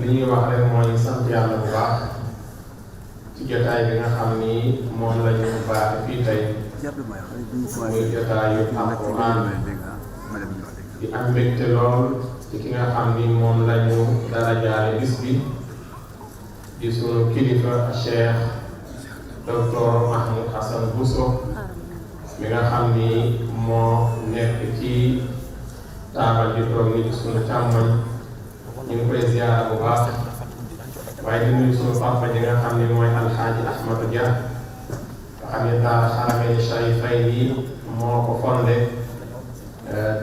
li ñuy wax rek mooy sant yàlla bu baax ci jotaay bi nga xam ni moom la ñu baaxe fii tey muy jotaay yu alquran di am mbégte lool ci ki nga xam ni moom la ñu dara jaale bis bi di sunu kilifa Cheikh docteur Mahmoud Hassan Bousso mi nga xam ni moo nekk ci taabal di toog ni ci sunu càmmoñ ñu ngi koy ziyaara bu baax waaye di nuyu sunu papa ji nga xam ne mooy Alxaaji Ahmadou Dia nga xam ne daara Haramayni Sharifayni moo ko fondé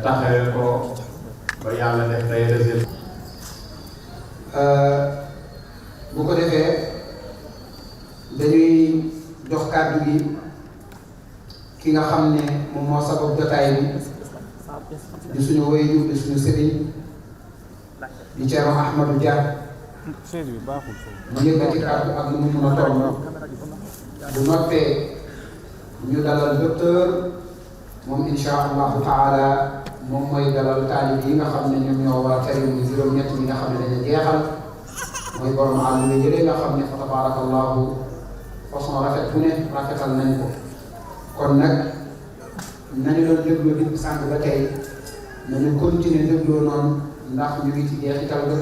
taxawee ko ba yàlla def tey résultat. bu ko defee dañuy jox kàddu gi ki nga xam ne moom moo sabab jotaay bi di suñu waajur di suñu sëriñ di Thierno Ahmadou Dia mu yëkkati kàddu ak lu mu mën a toll bu noppee ñu dalal docteur moom insha allahu taala moom mooy dalal taalib yi nga xam ne ñoom ñoo war a tari muy juróom-ñett ñi nga xam ne dañu jeexal mooy borom àll bi jëlee nga xam ne fa tabarakallahu façon rafet bu ne rafetal nañ ko kon nag nañu doon dégloo di sànq ba tey nañu continuer dégloo noonu ndax ñu ngi ci jeexital ga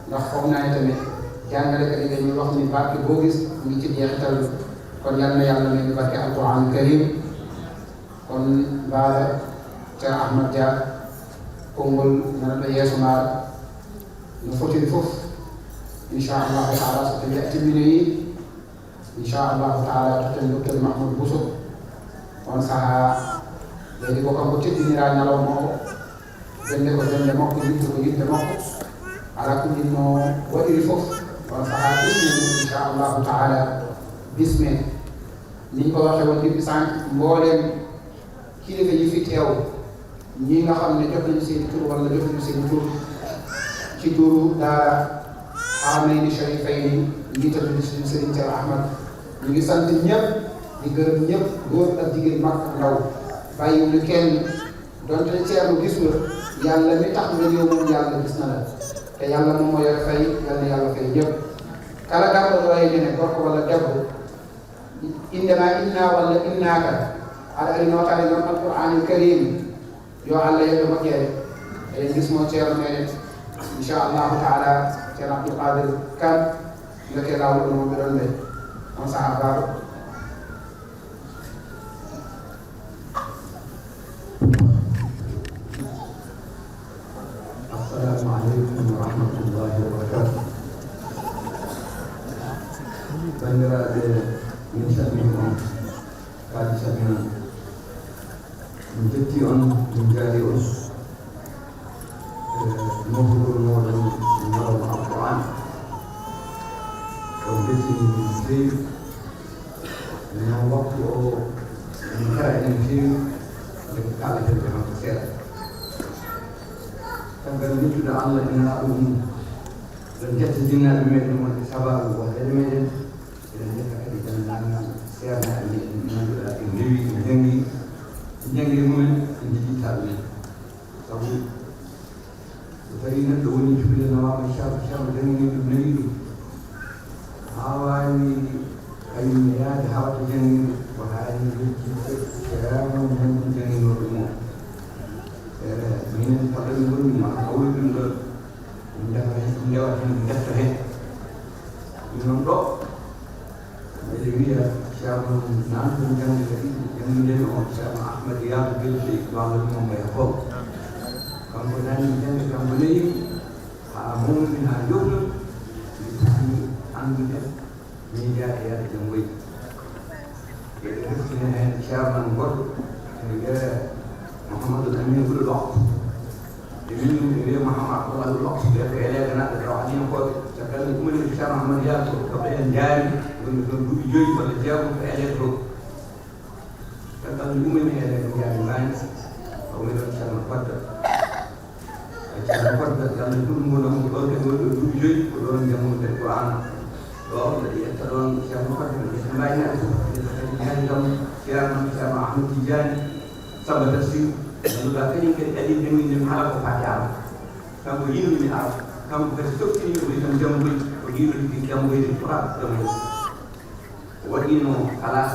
ndax foog naa ne tamit jàngalekat yi dañuy wax ni barke boo gis mu ngi ci jeexital ga kon yal na yàlla may ñu barke alquran karim kon baala ca Ahmad Dia kongol nana ɗo yeeso maɗa no fotiri fof inchallahu taala so tawi a timminoyi inchallahu taala totten docteur Mahmoudou Bousso on saaha leydi ko kanko teddinira ñalawma o jende ko jende makko yidde ko yidde makko ala ko ɗinno waɗiri fof on saaha bisme inchallahu taala bisme ni ko waxe won ɗiɓɓi sank mboolen kilifa yi fi teew ñi nga xam ne jot nañu seen tur wala jotuñu seen tur ci turu daara Haramayni Sharifayni njiital di suñu sëriñ Thierno Ahmad ñu ngi sant ñëpp di gërëm ñëpp góor ak jigéen mag ak ndaw bàyyiwuñu kenn donte Thierno gis la yàlla mi tax nga ñëw moom yàlla gis na la te yàlla moom moo yore fay yal na yàlla fay ñëpp kala gàmmo waaye dene gorko wala debbo indema inna walla innaka aɗa ari nootade noon alqur'anil karim yo allah yeɓe moƴƴere eɗen gismo ceerno meɗen inchallahu taala ceerno Abdoul Qadir Kane ndoke lawol ɗo moɓe ɗon ɓe on saaha baɗo assalamu aleykum wa rahmatullahi wa barakatuh bandiraɓe min calmini on kaadi calmina min jetti on min jaari on nofugol moɗon ñalawma alquran on bettini min feewi non waktu o min kara enen feewi nden kaalaten hanko seeɗa caggal jettude allah ina ɗum ɗen jetta jinnaɓe meɗen wonde sababu waɗede meɗen eɗen jetta kadi jannagal seernaɓe meɗen nanduɗa ɓe ndewi ɓe jangi jangi mumen ɓe jiɗitaɓe men sabu so tawi neɗɗo woni cuɓile nawama carno jangini ɗum nawi ɗum ha wawi kañum yaade hawta jangini ko hani yejjide ceerno men janginoɗo mo minen paɗami gonmi ma hawri ɗum ɗon ɗum defa hen ɗum ndewata hen ɗum defta hen ɗum noon ɗo mbeɗe wiya ceerno nan ɗum jangde kadi jangidemi on ceerno Ahmad Yado Belti yo Allah ɗumon mbaye fof kanko nani jangde kanko leyi ha mawni ha jofnu mi fuɗɗi andude miidiade yaade jangoyi eɗe deftina hen ceerno goɗɗo ene wiye Mouhamadou Amin Boulo Lokko e min ɗum ɓe wiye Mouhamadou Abdou Lokko ɓe ko elege naɓɓe taw hadinakoɓe caggal nde ɗumani ko ceerno Ahmad Yado koɓe en jaari woni ɗon duuɓi joyi walla jeegom ko elege to caggal nde ɗumani elege jaari mbani kawmi ɗon ceerno Fodda ceerno Fodda yalla ɗum gonamo ɗon kadi woni ɗo duuɓi joyi ko ɗon jammude Qur'an ɗo mbeɗa yetta ɗon ceerno Fodda ɓe mbaynaɗe fof kadi ñaadi kam ceerno Ahmad Tidiani Samba Tafsir ganduɗa kañum kadi ɗaɗi ndeminde mi haala ko faati ala kanko yiɗumi mi ala kanko kadi softini o witan jamgoyi o yiɗo liggi jamgoyde Qur'an jamgoyi o waɗino kalas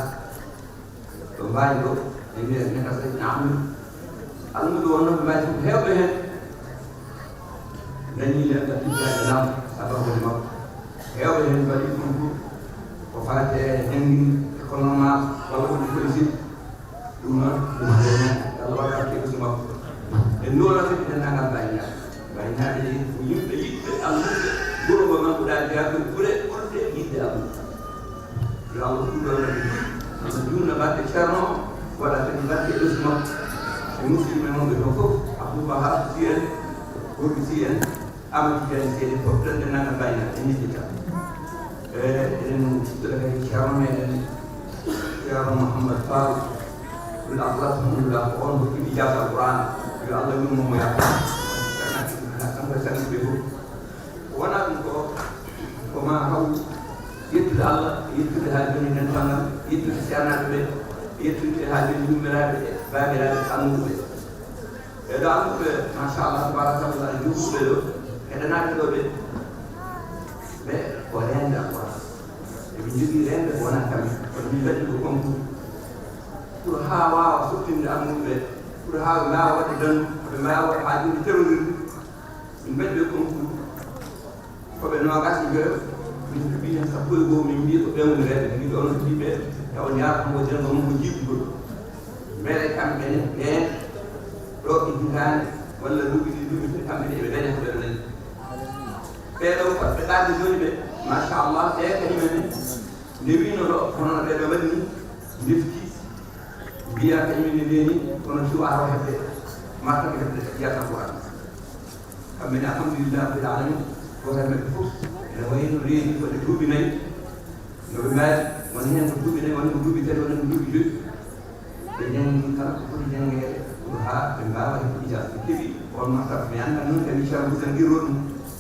ɗo mbawi ɗo e mbiya neka saɗi Ahmadou almudo on noon ɓe mbawi ko hewɓe hen dañile ɗaɗɗittaɗe lam sababude makko hewɓe hen mbaɗi ɗum ko faati e jangguinde économie walla ko politique ɗum noon ɗum Allah waɗa keɓude makko e noona kadi denndaangal baynaɓe ko yimɓe yiɗɓe alluɓe wuro ngo ngannduɗaa jeyaɓe ɓure yo Allah fuɗɗono ɓe junna batte ceerno waɗa kadi batte ɗesma e musidɓe men wonɓe ɗo fof Abdouba Hafsa si en Gorgui si en Amadou Diagne si en fof tan ɓe nana bayna e ñiɗɗita eɗen ɗoɗa kadi ceerno meɗen ceerno Mouhammad Fall ɗum alhamdulillah ko on hokkiɗi jasa Alquran yo Allah wirmomo yakko kamɓe sanɓe fof wona ɗum ko ma haw yettude Allah yettude ha joni nen banggal yettude ceernaɓe ɓe yettude ha joni yummiraɓe babiraɓe annuɓe ɗo annuɓe machallah tabarakallah juuɓuɓe ɗo heɗanaɓe ɗo ɓe ko rende Alquran eɓe jogui rende ko wona kamɓe kono min mbaɗi ko concours pour ha wawa sottinde annuɓe pour ha ɓe mbawa waɗde dandu ɓe mbawa ha joni terrorisme min mbaɗi ɓe concours koɓe nogas e joyo min duɓi hen sappo e goho min mbi ko ɓewnureɓe mbiɓe onon jiɓɓe tawa yaata mo jengo mum ko jiɓgol beele kamɓene ɓen ɗo e hitande walla duuɓi ɗi duuɓi kamɓene eɓe daña ko ɓeɗo dañi ɓeɗo fotɓe ɗarde joni ɓe machallah ɓe kañumene nde wino ɗo kono ɓeɗo waɗi ni defti mbiya kañumene ndeni kono suwaro heɓde martaɓe heɓde yiyata Qur'an kamɓene alhamdulillah rabbil alamin woto maɓɓe fof ene wayno reeni koɗe duuɓi nayyi noɓe mbawi wona hen ko duuɓi nayyi wona ko duuɓi tati wona ko duuɓi joyi ɓe jangi kala ko foti jangede pour ha ɓe mbawa heɓde ijasa ɓe keeɓi on martaba mi anda noon kadi inchallah musan guirro ɗum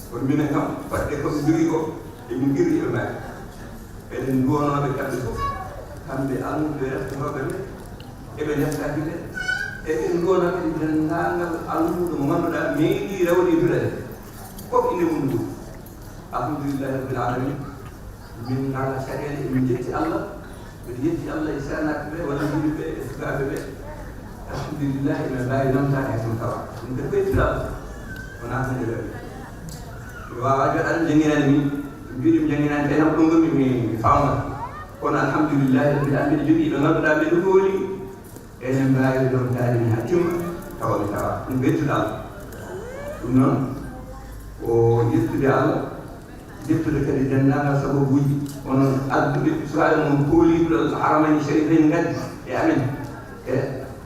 kono minen kam fadde koɓe jogui ko emin guirri eɓe mbawi eɗen duwonoɓe kamɓe fof kamɓe almuɓe reftotoɓe ɓe eɓe neftaki ɓe eɓen duwono kadi dendagal almuɗo mo ganduɗa meeɗi rewde durade fof inde mum ɗum alhamdulillahi rabbil alamin min ala caɗele emin jetti Allah mbiɗa yetti Allah e sernaɓe ɓe walla yimɓeɓe e sukaɓe ɓe alhamdulillahi eɓe mbawi namtade hay son tawa ɗum de koytira wona hunde weɓe mi wawa joɗan jangguinani min mbiɗi mi jangguinani ɓe kam ɗum gomi mi famna kono alhamdulillahi rabbil alamin mbiɗa jogui ɓe ganduɗa ɓe ɗo hooli enen mbawi namtade min ha timma tawa mi tawa ɗum ɓeytude Allah ɗum noon o yettude Allah yettude kadi dendagal sababuji onon adduɓe sukaɓe mon kooliɗo haramani sharifayni gaddi e amen e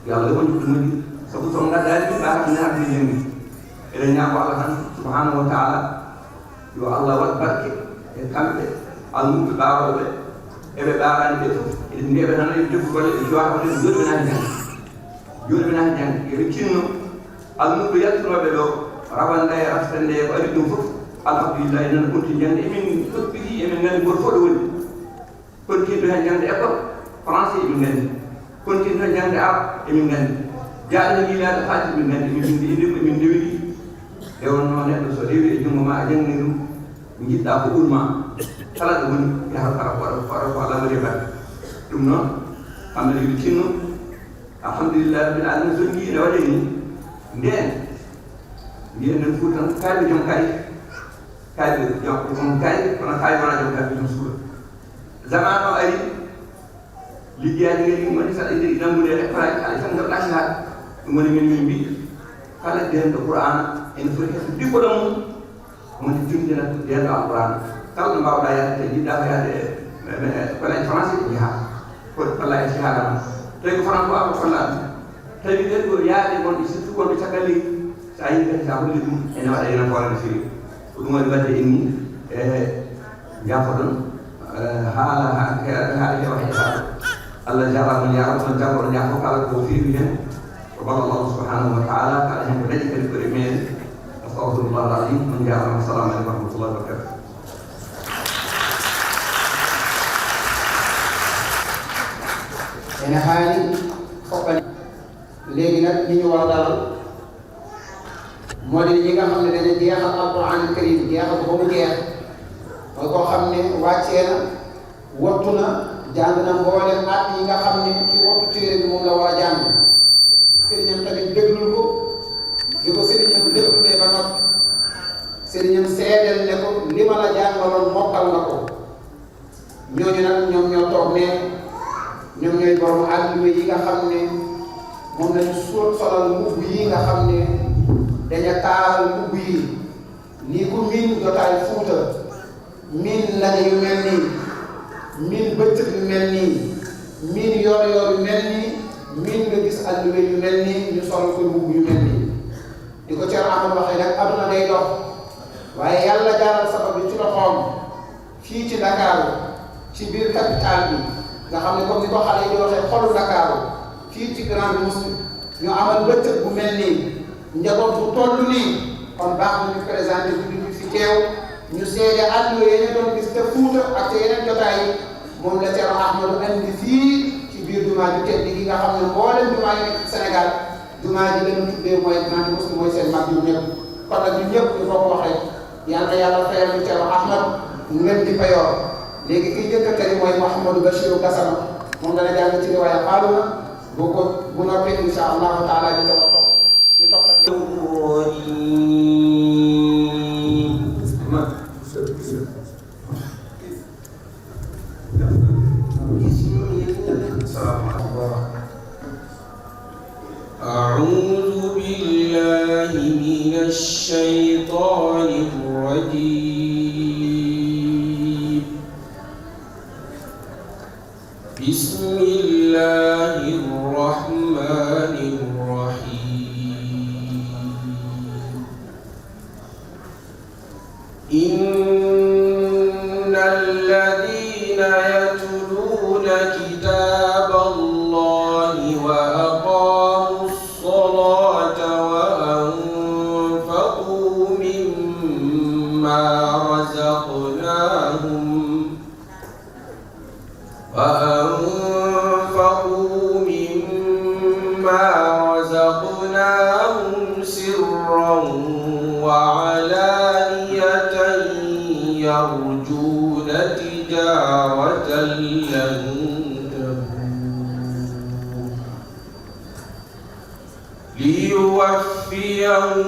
yo Allah wonju ɗum moƴƴi sabu so gaddani min ɓaata naatde jangi eɗen ñaako Allah tan subhanahu wa taala yo Allah waɗ barke e kamɓe almuɓe ɓaroɓe eɓe ɓarani ɓe fof eɗen mbiyaɓe tan eɓe defu golle ɓe jowata ɗen joni ɓe naati jangi joni ɓe naati jangi eɓe tinno almuɓe yaltunoɓe ɗo rawande e raftande ko ari ɗum fof alhamdulillahi nan konti jangde emin toppiti emin gandi goto fof ɗo woni kontinɗo hen jangde école français emin gandi kontinɗo jangde arabe emin gandi jaaɗo yiilade haati emin gandi emin bindi inde ko emin ndewiri e wonno neɗɗo so rewi e jungo ma a jangni ɗum jiɗɗa ko ɓurma kala ɗo woni yaha kala waɗa ko Allah waɗi baɗe ɗum noon kamɓe yoɓe tinno alhamdulillahi rabbil alamin so jii ne waɗe ni nden mbiyen nden fuuta tan kayɓe joom kay kayɓe joom kay kono kay wona joom kayɓe joom suura zaman o ari liggeyaji ngari woni saɗa ide nangude e école aji ala tan gaɗa sihaade ɗum woni min mbi kala denɗo Qur'ana ene foti hefde diplôme mum woni tindina denɗo Alqur'ana kala ɗo mbawɗa yahde te jiɗɗa ko yahde école aji français ɗe jaha foti kolla e sihaada ma tawi ko franco ako kollaɗum tawi ɗen ko yaade gonɗe surtout gonɗe caggal leydi sa yi kadi sa holli ɗum ene waɗa ena foore no fewi ko ɗum waɗi wadde en ni e jafoɗon haala haala heewa heesaɗo Allah jarama ya rabbi jafoɗon jafo kala ko fewi hen ko balla Allah subhanahu wa taala kala hen ko dañi kadi koɗe men astahfirullah alazim on jarama assalamu aleykum wa rahmatullahi wa barakatuh ene haali foɓɓani léegi nag ñi ñu war a dalal moo di ñi nga xam ne dañu jeexal alquran karim jeexal ko ba mu jeex mooy koo xam ne wàccee na wattu na jàng na mboolem at yi nga xam ne ci wattu téere bi moom la war a jàng sëriñam tamit déglul ko di ko sëriñam déglulee ba noppi sëriñam seedeel ne ko li ma la jàngaloon mokkal na ko ñooñu nag ñoom ñoo toog ne ñoom ñooy borom àlluwe yi nga xam ne moom lañu solal mbubb yi nga xam ne daña taaral mbubb yi lii ku miin jotaay Fuuta miin nañu yu mel nii miin bëccëg yu mel nii miin yor-yor yu mel nii miin nga gis alluwe yu mel nii ñu sol ko mbubb yu mel nii di ko Thierno Ahmed waxee nag aduna day dox waaye yàlla jaaral sabab bi ci loxoom fii ci Ndakaaru ci biir capitale bi nga xam ne comme ni ko xale yi di waxee xolu Ndakaaru fii ci Grande Mosquée ñu amal bëccëg bu mel nii njaboot bu toll nii kon baax na ñu présenté bi fi teew ñu seede alluwe yi ñu doon gis te Fuuta ak te yeneen jotaay yi moom la Thierno Ahmadou andi fii ci biir jumaa ju tedd gi nga xam ne mboolem jumaa yi nekk ci Sénégal jumaa ji leen tuddee mooy Grande Mosquée mooy seen mag yu ñëpp kon nag ñun ñëpp ñu ko waxee yal na yàlla fayal ñu Thierno Ahmad ngeen di payoor léegi kiy jëkkatari mooy Mouhamadou Bachirou Gassama moom dana jàng ci riwaaya Xaaluna bu noppee insha allahu taala ñu ko topp ñu topp ak أعوذ بالله من الشيطان الرجيم بسم الله الرحمن الرحيم إن الذين يتلون كتاب الله وأقاموا الصلاة وأنفقوا مما رزقناهم سرا وعلانية يرجون تجارة لن تبور ليوفيهم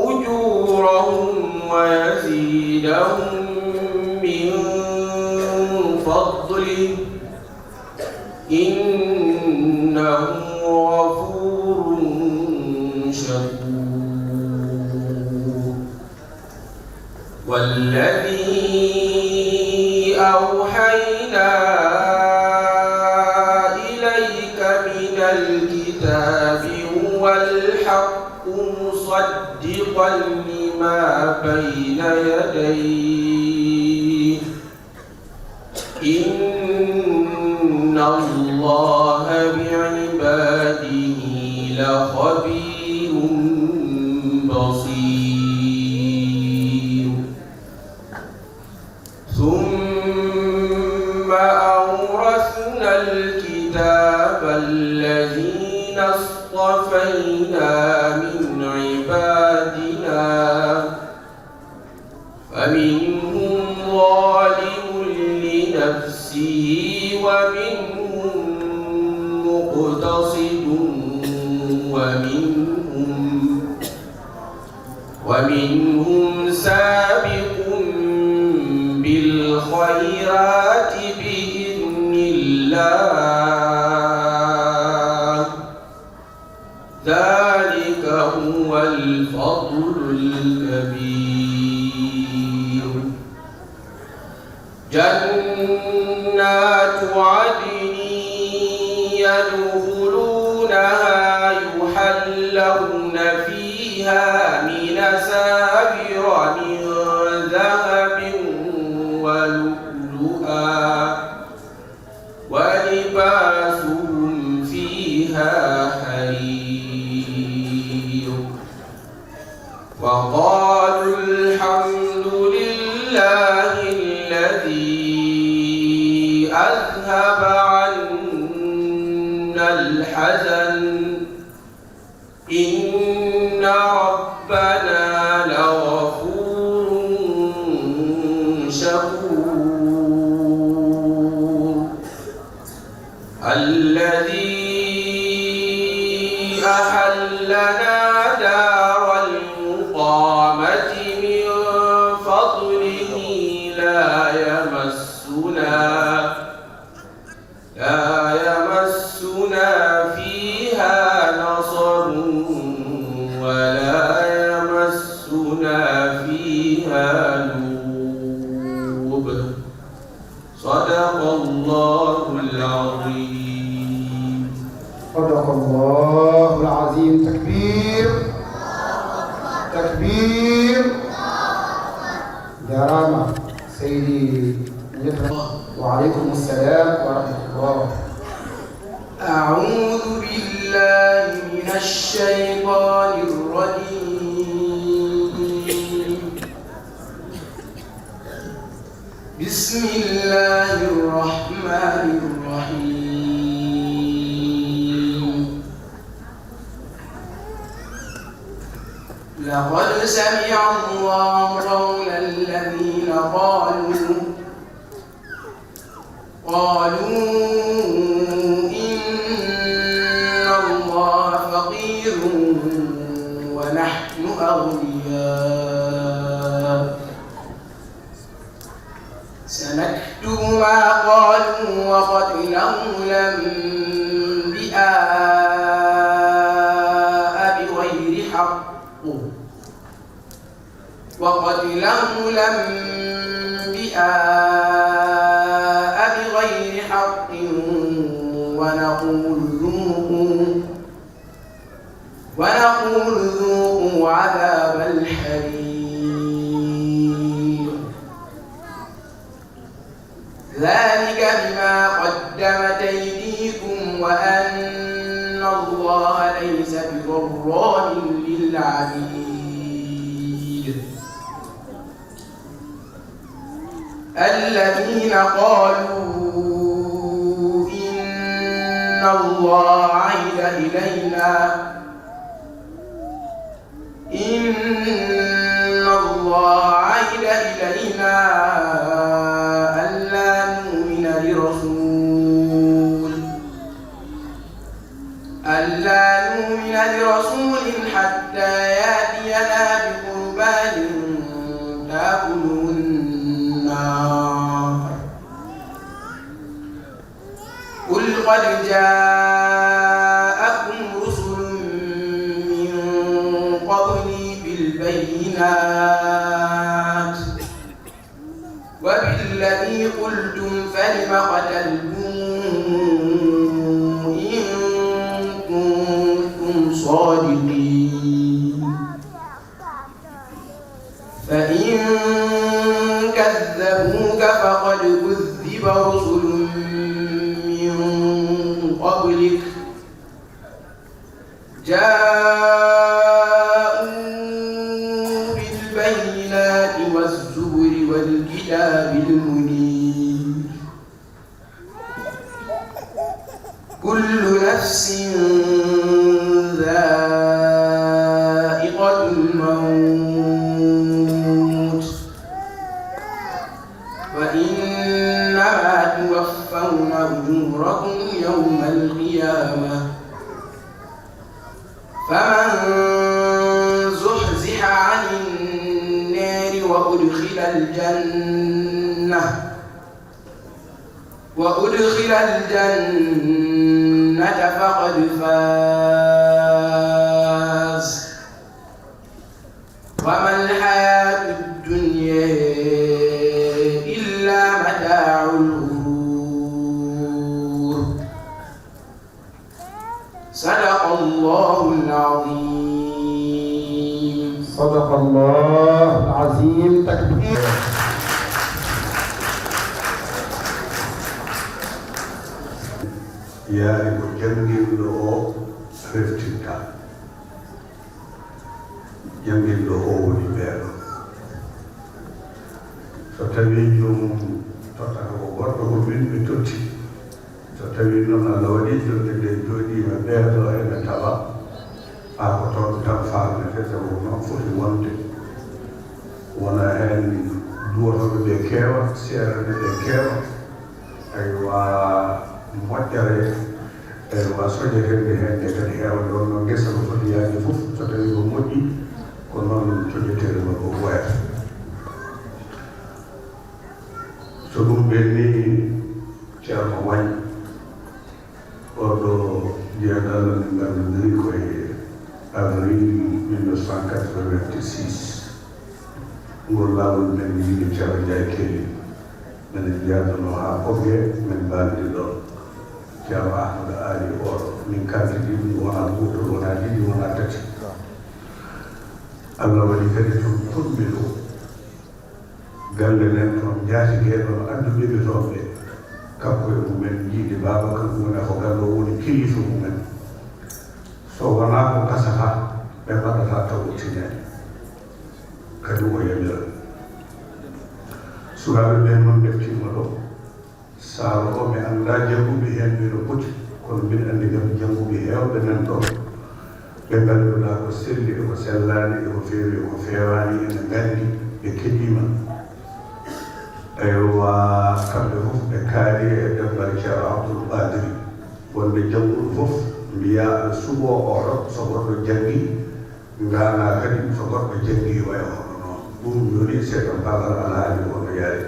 أجورهم ويزيدهم من فضله إنه غفور شكور والذي أوحينا إليك من الكتاب هو الحق مصدقا لما بين يديه إن الله بعباده لخبير بصير ثم أورثنا الكتاب الذين اصطفينا من عبادنا فمنهم ظالم لنفسه ومنهم مقتصد ومنهم سابق بالخيرات بإذن الله ذلك هو الفضل الكبير جنات عدن يدخلونها يحلون فيها من أساور من ذهب ولؤلؤا ولباسهم فيها حرير وقالوا الحمد لله الذي أذهب عنا الحزن إن ربنا لغفور شكور الذي أحلنا دار المقامة من فضله لا يمسنا فيها نصب ولا يمسنا فيها لغوب صدق الله العظيم. صدق الله العظيم. تكبير تكبير. جرامة سيدي وعليكم السلام ورحمة الله. أعوذ بالله من الشيطان الرجيم. بسم الله الرحمن الرحيم. لقد سمع الله قول الذين قالوا إن الله فقير ونحن أغنياء سنكتب ما قالوا وقتلهم الأنبياء بغير حق ونقول ذوقوا عذاب الحريق ذلك بما قدمت أيديكم وأن الله ليس بضرار للعبيد. الذين قالوا إن الله عهد إلينا ألا نؤمن لرسول حتى يأتينا بقربان تأكله النار قل قد جاءكم رسل من قبلي بالبينات وبالذي قلتم فلم قتلتموه إن كنتم صادقين فإن كذبوك فقد كذب رسل من قبلك جاءوا بالبينات والزبر والكتاب المنير كل نفس ذائقة الموت وإنما توفون أجوركم يوم القيامة فمن زحزح عن النار وأدخل الجنة فقد فاز وما الحياة الدنيا إلا متاع الغرور. صدق الله العظيم. صدق الله العظيم. تكبير. yaari ko jangirɗo o reftinta jangirɗo o woni ɓeeɗo so tawi jomum tottata ko goɗɗo ko min mi totti so tawi noon Allah waɗi jonde nde jooɗima ɓeeɗo ene tawa ko toon tan famnete sabu noon foti wonde wona hen duwotoɓe ɓe keewa seerane ɓe keewa aywa moƴƴere wa soñetede hende kadi heewa ɗon no gesa ko foti yaade fof so tawi ko moƴƴi ko noon coñetere ma ko wayata so ɗum ɓenni ceerno wañ oɗo jeeɗa Allah nde nganndanɗiri koye avril 1986 ngol laawol men yiɗi ceerno Ndiaye Kelly من جيادنا أوجه من بالدلو جاب أحمد علي أور من كاتب وانا بوتو وانا دي وانا تك الله ولي كريم تقبلوا قال لنا توم جاتي كيدو أنتو بيبي توم كابو من جيدي بابا كابو من أخوغالو ولي كيفو من so wana ko kasaka be bada ta taw tinya kadu ko yalla surabe be non def ci modo sa ro me anda jangu be hen be ro puti ko bin andi gam jangu be hew be nan do be baldo la ko selli ko sellani ko feewi ko feewani en gandi be kedima aywa kambe fof be kaari e debbar Cheikh Abdoul Qadir wonde jangu fof mbiya subo oro so goɗɗo jangi ngana kadi so goɗɗo jangi way hono noon ɗum joni c'est un bagal alhaali wono yaari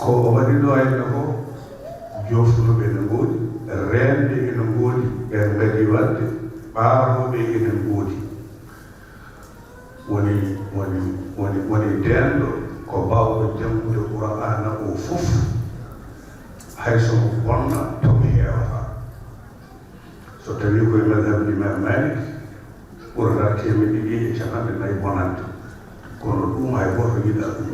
ko o waɗi ɗo henna ko joftuɓe ene ngoodi rende ene ngoodi ɓen ngadi wadde ɓaaroɓe ene ngoodi woni denɗo ko bawɗo jangude Qur'ana o fof hayso bonna tomi heewata so tawi koye madhab l'imam Malik ɓurata temedde 250 bonande kono ɗum hay goto yiɗa ɗum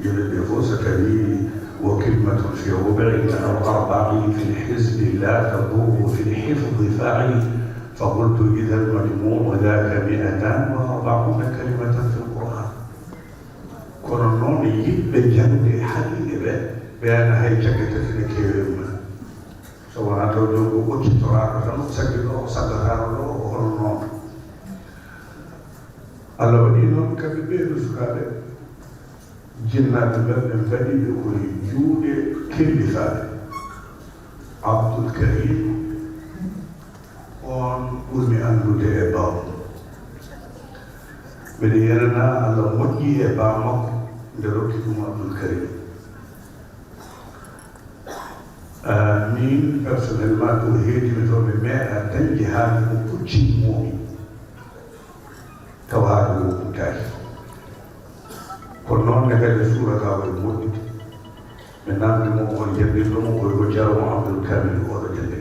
yimɓe ɓe fof so tawi wo kalimatun fi rubi'in aw arba'in fi lhizbi la tadurru fi lhifdi fa'i فقلت إذا المجموع ذاك 240 كلمة في القرآن كنا نون يبقى جنب حقيقة بأن هاي جاكيتة كيما سواء تقولوا قلت ترى رجل سجلوا سجلوا وهرنون الله ودينهم كبير سكالة جنات بن بدي بكل جود كل فاد عبد الكريم on ɓurmi andude e baw mbiɗa yerana Allah moƴƴi e ba makko nde rokki ɗum Abdoul Karim min personnellement ko heedimi to mi meeɗa dañde haade ko puccinmomi taw haade o ɓuttaki kono noon ne kadi suuraka koye moƴƴude mi namdimo on janndirɗomo koye ko jaramo Abdoul Kamil oɗo jannde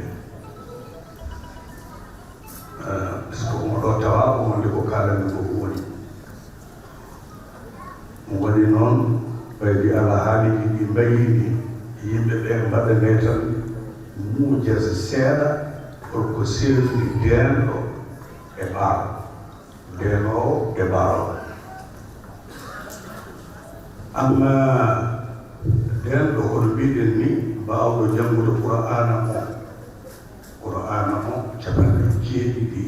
puisque oɗo tawa wonde ko kalani ko woni woni noon ɓaydi Allah haaliji ɗi mbayini yimɓe ɓe mbaɗane tan muujese seeɗa holko sewtiri denɗo e ɓaaro ndenowo e ɓaaro amma denɗo kono mbiɗen ni mbawɗo janngude Qur'ana o capanɗe jeeɗiɗi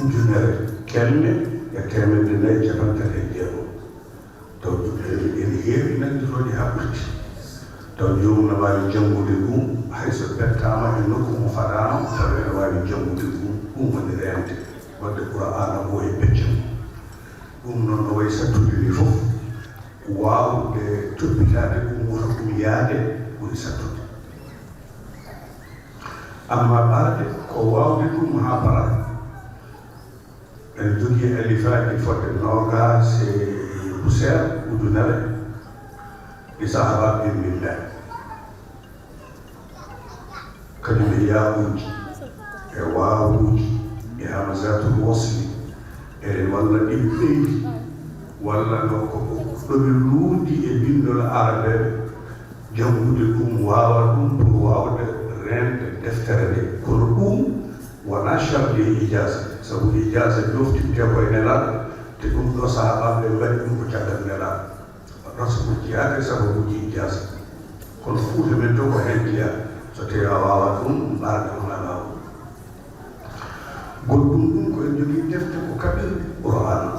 ujunere kemme e temedde 437 taw ene heewi nanditoɗi ha ɓurti taw jomum ne wawi janngude ɗum hayso bettama e nokku mo fadama taw ene wawi janngude ɗum woni rende wadde Qur'ana o e beccam ɗum noon no way sattude ni fof wawde toppitade ɗum woto ɗum yaade ɓuri sattude amma ɓaade ko wawde ɗum ha para en jogui alifaji fodde nogas e poussiére ujunere ɗi sahabaɓe minne kadi ɓe yahuji e wawuji e hamasatul wasli e walla ɗi ɓeydi walla no ko ɗoɓe luudi e bindol arabeɓe janngude ɗum wawa ɗum pour wawde rende deftere nde kono ɗum wona charde ijasa sabu ijasa joftinte koye nelaɗo te ɗum ɗo sahabaɓe mbaɗi ɗum ko caggal nelaɗo rasmu jiyade sababuji ijasa kono fuuta men to ko hen jiya so tawi a wawa ɗum ɓarde on ala goɗɗum ɗum koye jogui defte ko kaɓirɗe Qur'ana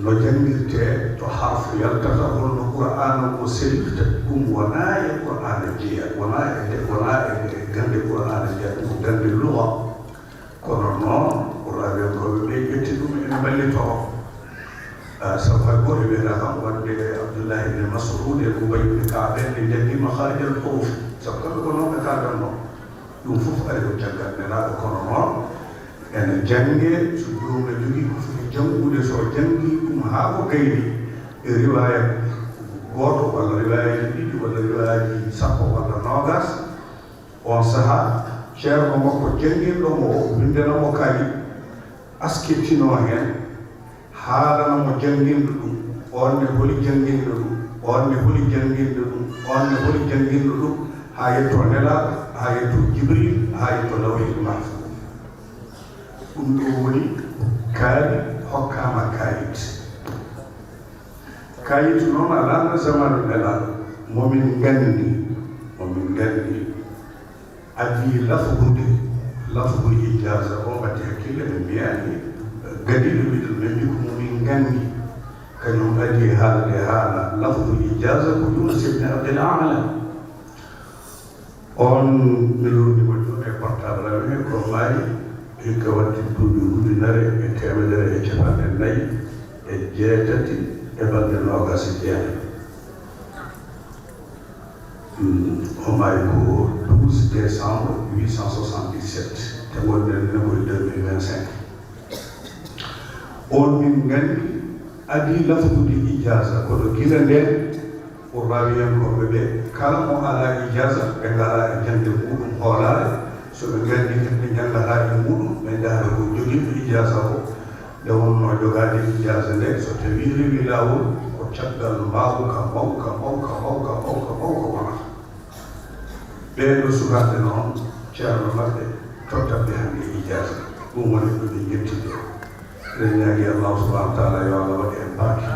no jangirte to harfu yaltata holno Qur'ana o sellita ɗum wona e Qur'ana jeeya wona e gande Qur'ana jeeya ɗum ko gande luga kono noon ɓuraɓe koɓe ɓe ƴetti ɗum ene ballitoo sabu hay goto wiyata kam wonde Abdoullahi ibn Mas'ud e Ubay ibn Ka'b ɓe janggima harijal huruf sabu kamɓe ko noon ɓe kaldanno ɗum fof ari ko caggal nenaɗo kono noon ene jangge so jomum ne jogui ko foti jangude so jangi ɗum haa ko gayni e riwaya goto walla riwayaji ɗiɗi walla riwayaji sappo walla nogas on sahaa ceerno makko jangirɗo mo windanamo kali askirtino hen haalanamo jangirɗo ɗum on ne holi jangirɗo ɗum on ne holi jangirɗo ɗum on ne holi jangirɗo ɗum haa yetto nelaɗo haa yetto jibril haa yetto lawhil mahfuz ɗum ɗo woni kaali hokkama kayit noon alano zamanu nelaɗo momin gandi addi lafhude lafhul ijaza o wadde hakkille ɓe mbiyani gadiɗo ɓiɗo ɓe mbi ko momin gandi kañum addi haalde haala lafhul ijaza ko Yunus ibne Abdel Ala on mi yurdimo ɗum e portable amen ko maayi hikka wadde duuɓi ujunere e temedere e capanɗe nayi e jeetati e balɗe nogas e jeenayi o maayi ko 12 décembre 877 te gonɗen ne koye 2025 on min gandi adi lafdude ijaza kono gila nden pour rawiyankoɓe ɓe kala mo ala ijaza ɓe ngala e jande muɗum hoolare so ɓe gandi ɓe jangata e muɗum ɓe jaara ko joguiɓe ijaza o nde wonno jogade ijaza nde so tawi rewi lawol ko caggal mbawka wonata ɓeɗo sukaɓe noon ceerno maɓɓe tottaɓe hande ijaza ɗum woni ɗo ɓe jettide eɗen ñaagui allahu subahana wa taala yo Allah waɗi hen baaki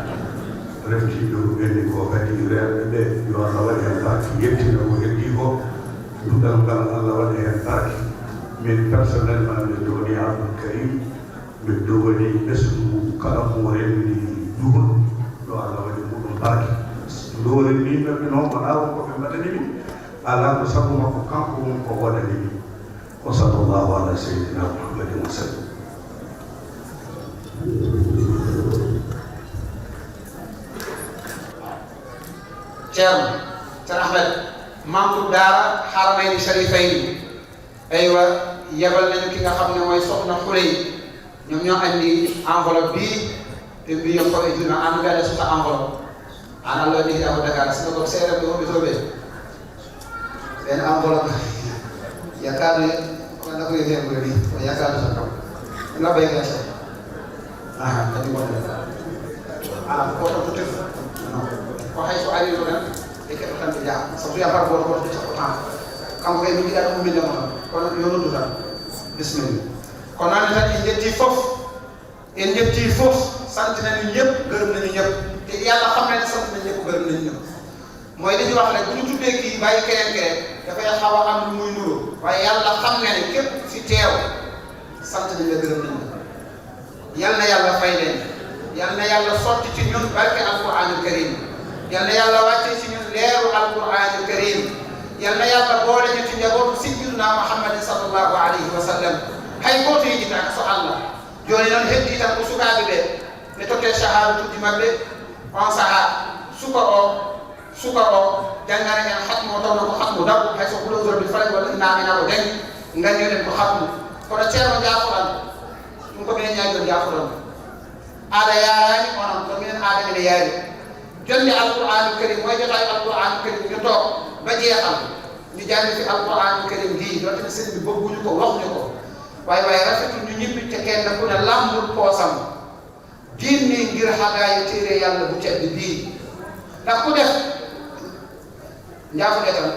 reftiɗo ɓenni ko kadi rewɓe ɓe yo Allah waɗi hen baaki yettina ko heddi ko duɗal ngal Allah waɗi hen baaki min personnellement mi dowoni Abdoul Karim mi dowoni ɓesdu kala mo renndi duhol yo Allah waɗi muɗum baaki dorenniɓeɓe noon wona wonkoɓe mbaɗani min ala ko sabu makko kanko won ko waɗani min wa sallallahu ala seydina Muhammadin wa sallam ceerno Ahmed membre daara Haramayni Sharifayni aywa yebal nañu ki nga xam ne mooy soxna Xurey ñoom ñoo andi enveloppe bii te mbi yom ko e juno an gade suta enveloppe an Allah ni abo Dakar sino ko seere ɓe wonɓe toɓe ɓen enveloppe yakkaade wona ko yete ɓure ni o yakkaade so kam labba yegese kadi wonde koto to tef ko hay so ari ɗo tan e keɗo tan ɓe jaha sabu yafar goto goto ɓe sappo tan kanko kay min jiɗa ɗum umminde mo tan kono yonundu tan bisimilla ko noon tan en jetti fof santinani ñëpp gërëm nañu ñëpp te yàlla xam ne sant nañu ñëpp gërëm nañu ñëpp mooy li ñu wax rek bu ñu tuddee kii bàyyi keneen dafay xaw a am lu muy nuru waaye yàlla xam ne ne képp fi teew sant nañ la gërëm nañ la yal na yàlla fay leen yal na yàlla sotti ci ñun barke alquranul karim yal na yàlla wàccee ci ñun leeru alquranul karim yal na yàlla boole ñu ci njabootu sayyidina Muhammadin sallallahu alayhi wa sallam hay goto yejitaka so Allah joni noon heddi tan ko sukaaɓe ɓe ɓe totte shahadatuji maɓɓe on saaha suka o jangana hen hatmu o tawno ko hatmu daɓɓu hayso kulosor bil falak walla inaminako dañi gandiɗen ko hatmu kono ceerno jafoɗan ɗum ko minen ñaagion jafoɗan aɗa yarani onon ko minen aada mene yaari jonde alqouranul karim moy jotay alqouranul karim ñu toog ba jeexal ñu jàngi fi alqouranul karim gi donte ne sëriñ bi bëgguñu ko waxuñu ko waaye rafetul ñu ñibbi te kenn ku ne lambul poosam génne ngir xagaayu téere yàlla bu tedd bii ndax ku def njaafu tan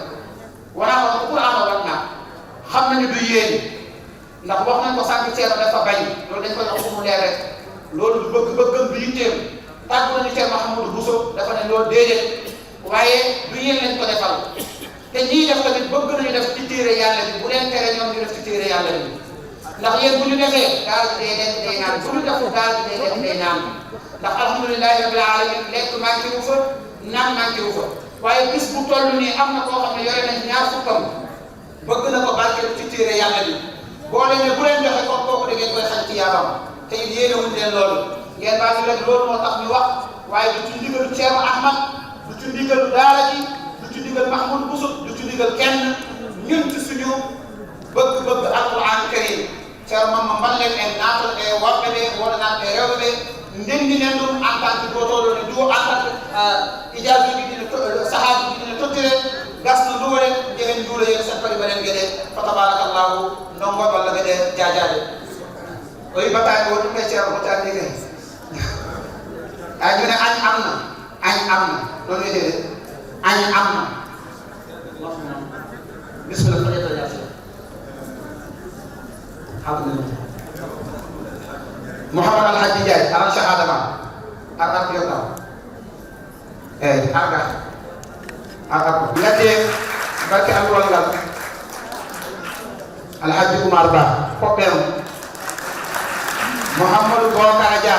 wala ko Qur'an war na xam nañu du yéen ndax wax nañ ko sànq ceerno dafa bañ loolu dañ koy wax mu leer rek loolu du bëgg-bëggam du yitteem tàggu nañu ceerno Mahamadou Bousso dafa ne loolu déedéet waaye du yéen lañ ko defal te ñii def tamit bëgg nañu def ci téere yàlla bi bu leen tere ñoom ñu def ci téere yàlla bi ndax yéen bu ñu defee daal di day lekk day naan bu ñu def daal di day lekk day naan ndax alhamdulilahi rabbil alamin lekk manqué wu fa naan manqué wu fa waaye bis bu toll nii am na koo xam ne yore nañ ñaar fukkam bëgg na ko barkeelu ci téere yàlla bi boo leen ne bu leen joxe comme kooku da ngeen koy xañ ci yaabam te it yéene wuñ leen loolu ngeen baa ngi rek loolu moo tax ñu wax waaye du ci ndigalu Ceerno Ahmad du ci ndigalu daara ji du ci ndigal Mahmoud Bousso du ci ndigal kenn ñun ci suñu bëgg-bëgg alquran karim ceerno mamma ballen en natal e worɓe ɓe wonanaɓe e rewɓe ɓe ndendinen ɗum en tant que gotoɗo ne duwo en tant que ijajuji ɗine sahabuji ɗine tottire gasno duwore jehen juuloye sen paɗi mbaɗen gueɗe fa tabarakallahu ndongo walla gueɗe jajade o wi batani o ɗum e ceerno hotani kay ay joni añ amna ɗon wiyetede añ amna bismillah faƴeta yasi Muhammad Alhaji Ndiaye aran shahada ma ar yota arga gadde barke alwal ngal Alhaji Oumar Ba poɓɓe on Mouhamadou Bocara Dia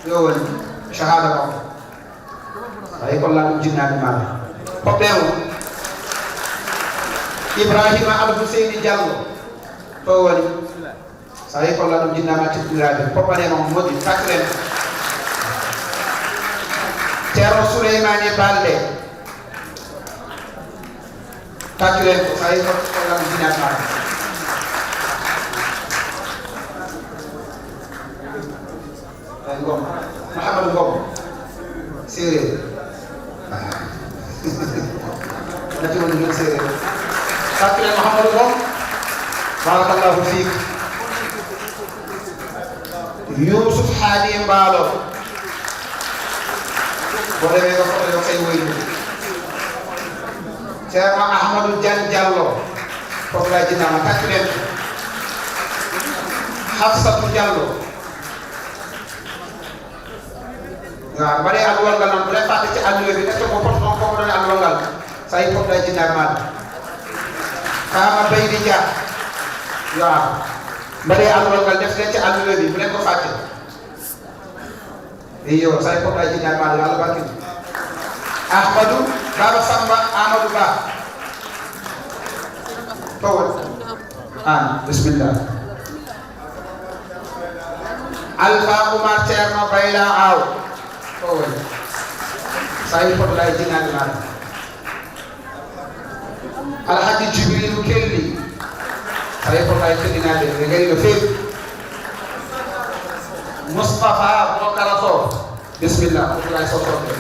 yo woni shahada ma ay kolla ɗum jinnaɓe maɓe poɓɓe on Ibrahima Abdou Seydi Diallo to woni so yi kolla ɗum jinnama teddiraɓe poppanema moƴƴi takren ceerno Souleymani Balde takren ko so yi kolla ɗum jinnama Ngom Mouhamadou Ngom séeréer nati woni ɗum séeréer takren Mouhamadou Ngom barakallahu fik Yusuf Hadi Mbalo boo demee nga foto yow say wëyju Ceerno Ahmadou Dian Diallo foofu laa jinnaama tàcc leen Hafsatou Diallo waaw mbaɗee alluwal ngal noon bu leen fàtte ci alluwa bi nekk ko foto noon foofu doon alluwal ngal sa yi foofu laa jinnaama maat Fama Baydi Dia waaw mbaɗee alluwal ngal def leen ci alluwa bi bu leen ko fàtte iyo say foofu laa jinnaama maat yàlla barke Ahmadou Baba Samba Amadou Ba towal bismillah Alpha Oumar Thierno Bayla Aw towal say foofu laa jinnaama maat Alhaji Jibrilu Kelli say foofu laa teddinaaɓe ɓe ngari no feewi Moustapha Bokara Sow bismillah foofu laa sotoɓe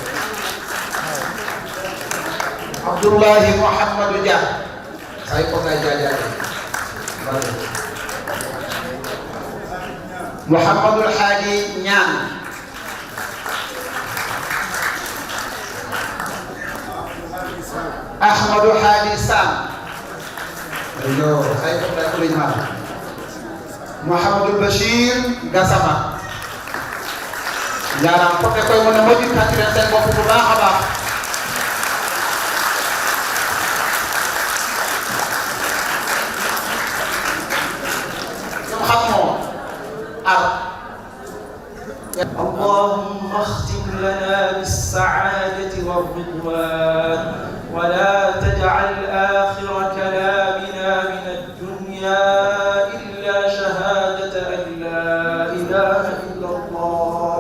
Abdoullahi Mouhamadou Dia say foofu laa jaajaɓe Mouhamadou Hadi Niane Ahmadou Hadi Sam ayo say foofu laa kuliñ ma Mouhamadou Bachir Gassama yaram pote koy mo na moƴƴi tàcculen seen bopp bu baax a baax اللهم اختم لنا بالسعادة والرضوان ولا تجعل آخر كلامنا من الدنيا إلا شهادة أن لا إله إلا الله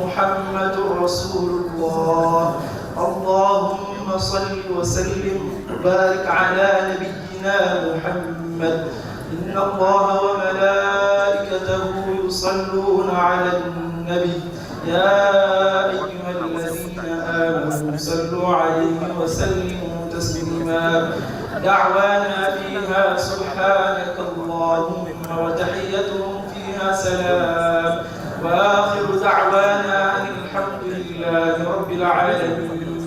محمد رسول الله. اللهم صل وسلم وبارك على نبينا محمد. إن الله وملائكته يصلون على النبي يا أيها الذين آمنوا صلوا عليه وسلموا تسليما. دعوانا فيها سبحانك اللهم وتحيتهم فيها سلام وآخر دعوانا أن الحمد لله رب العالمين.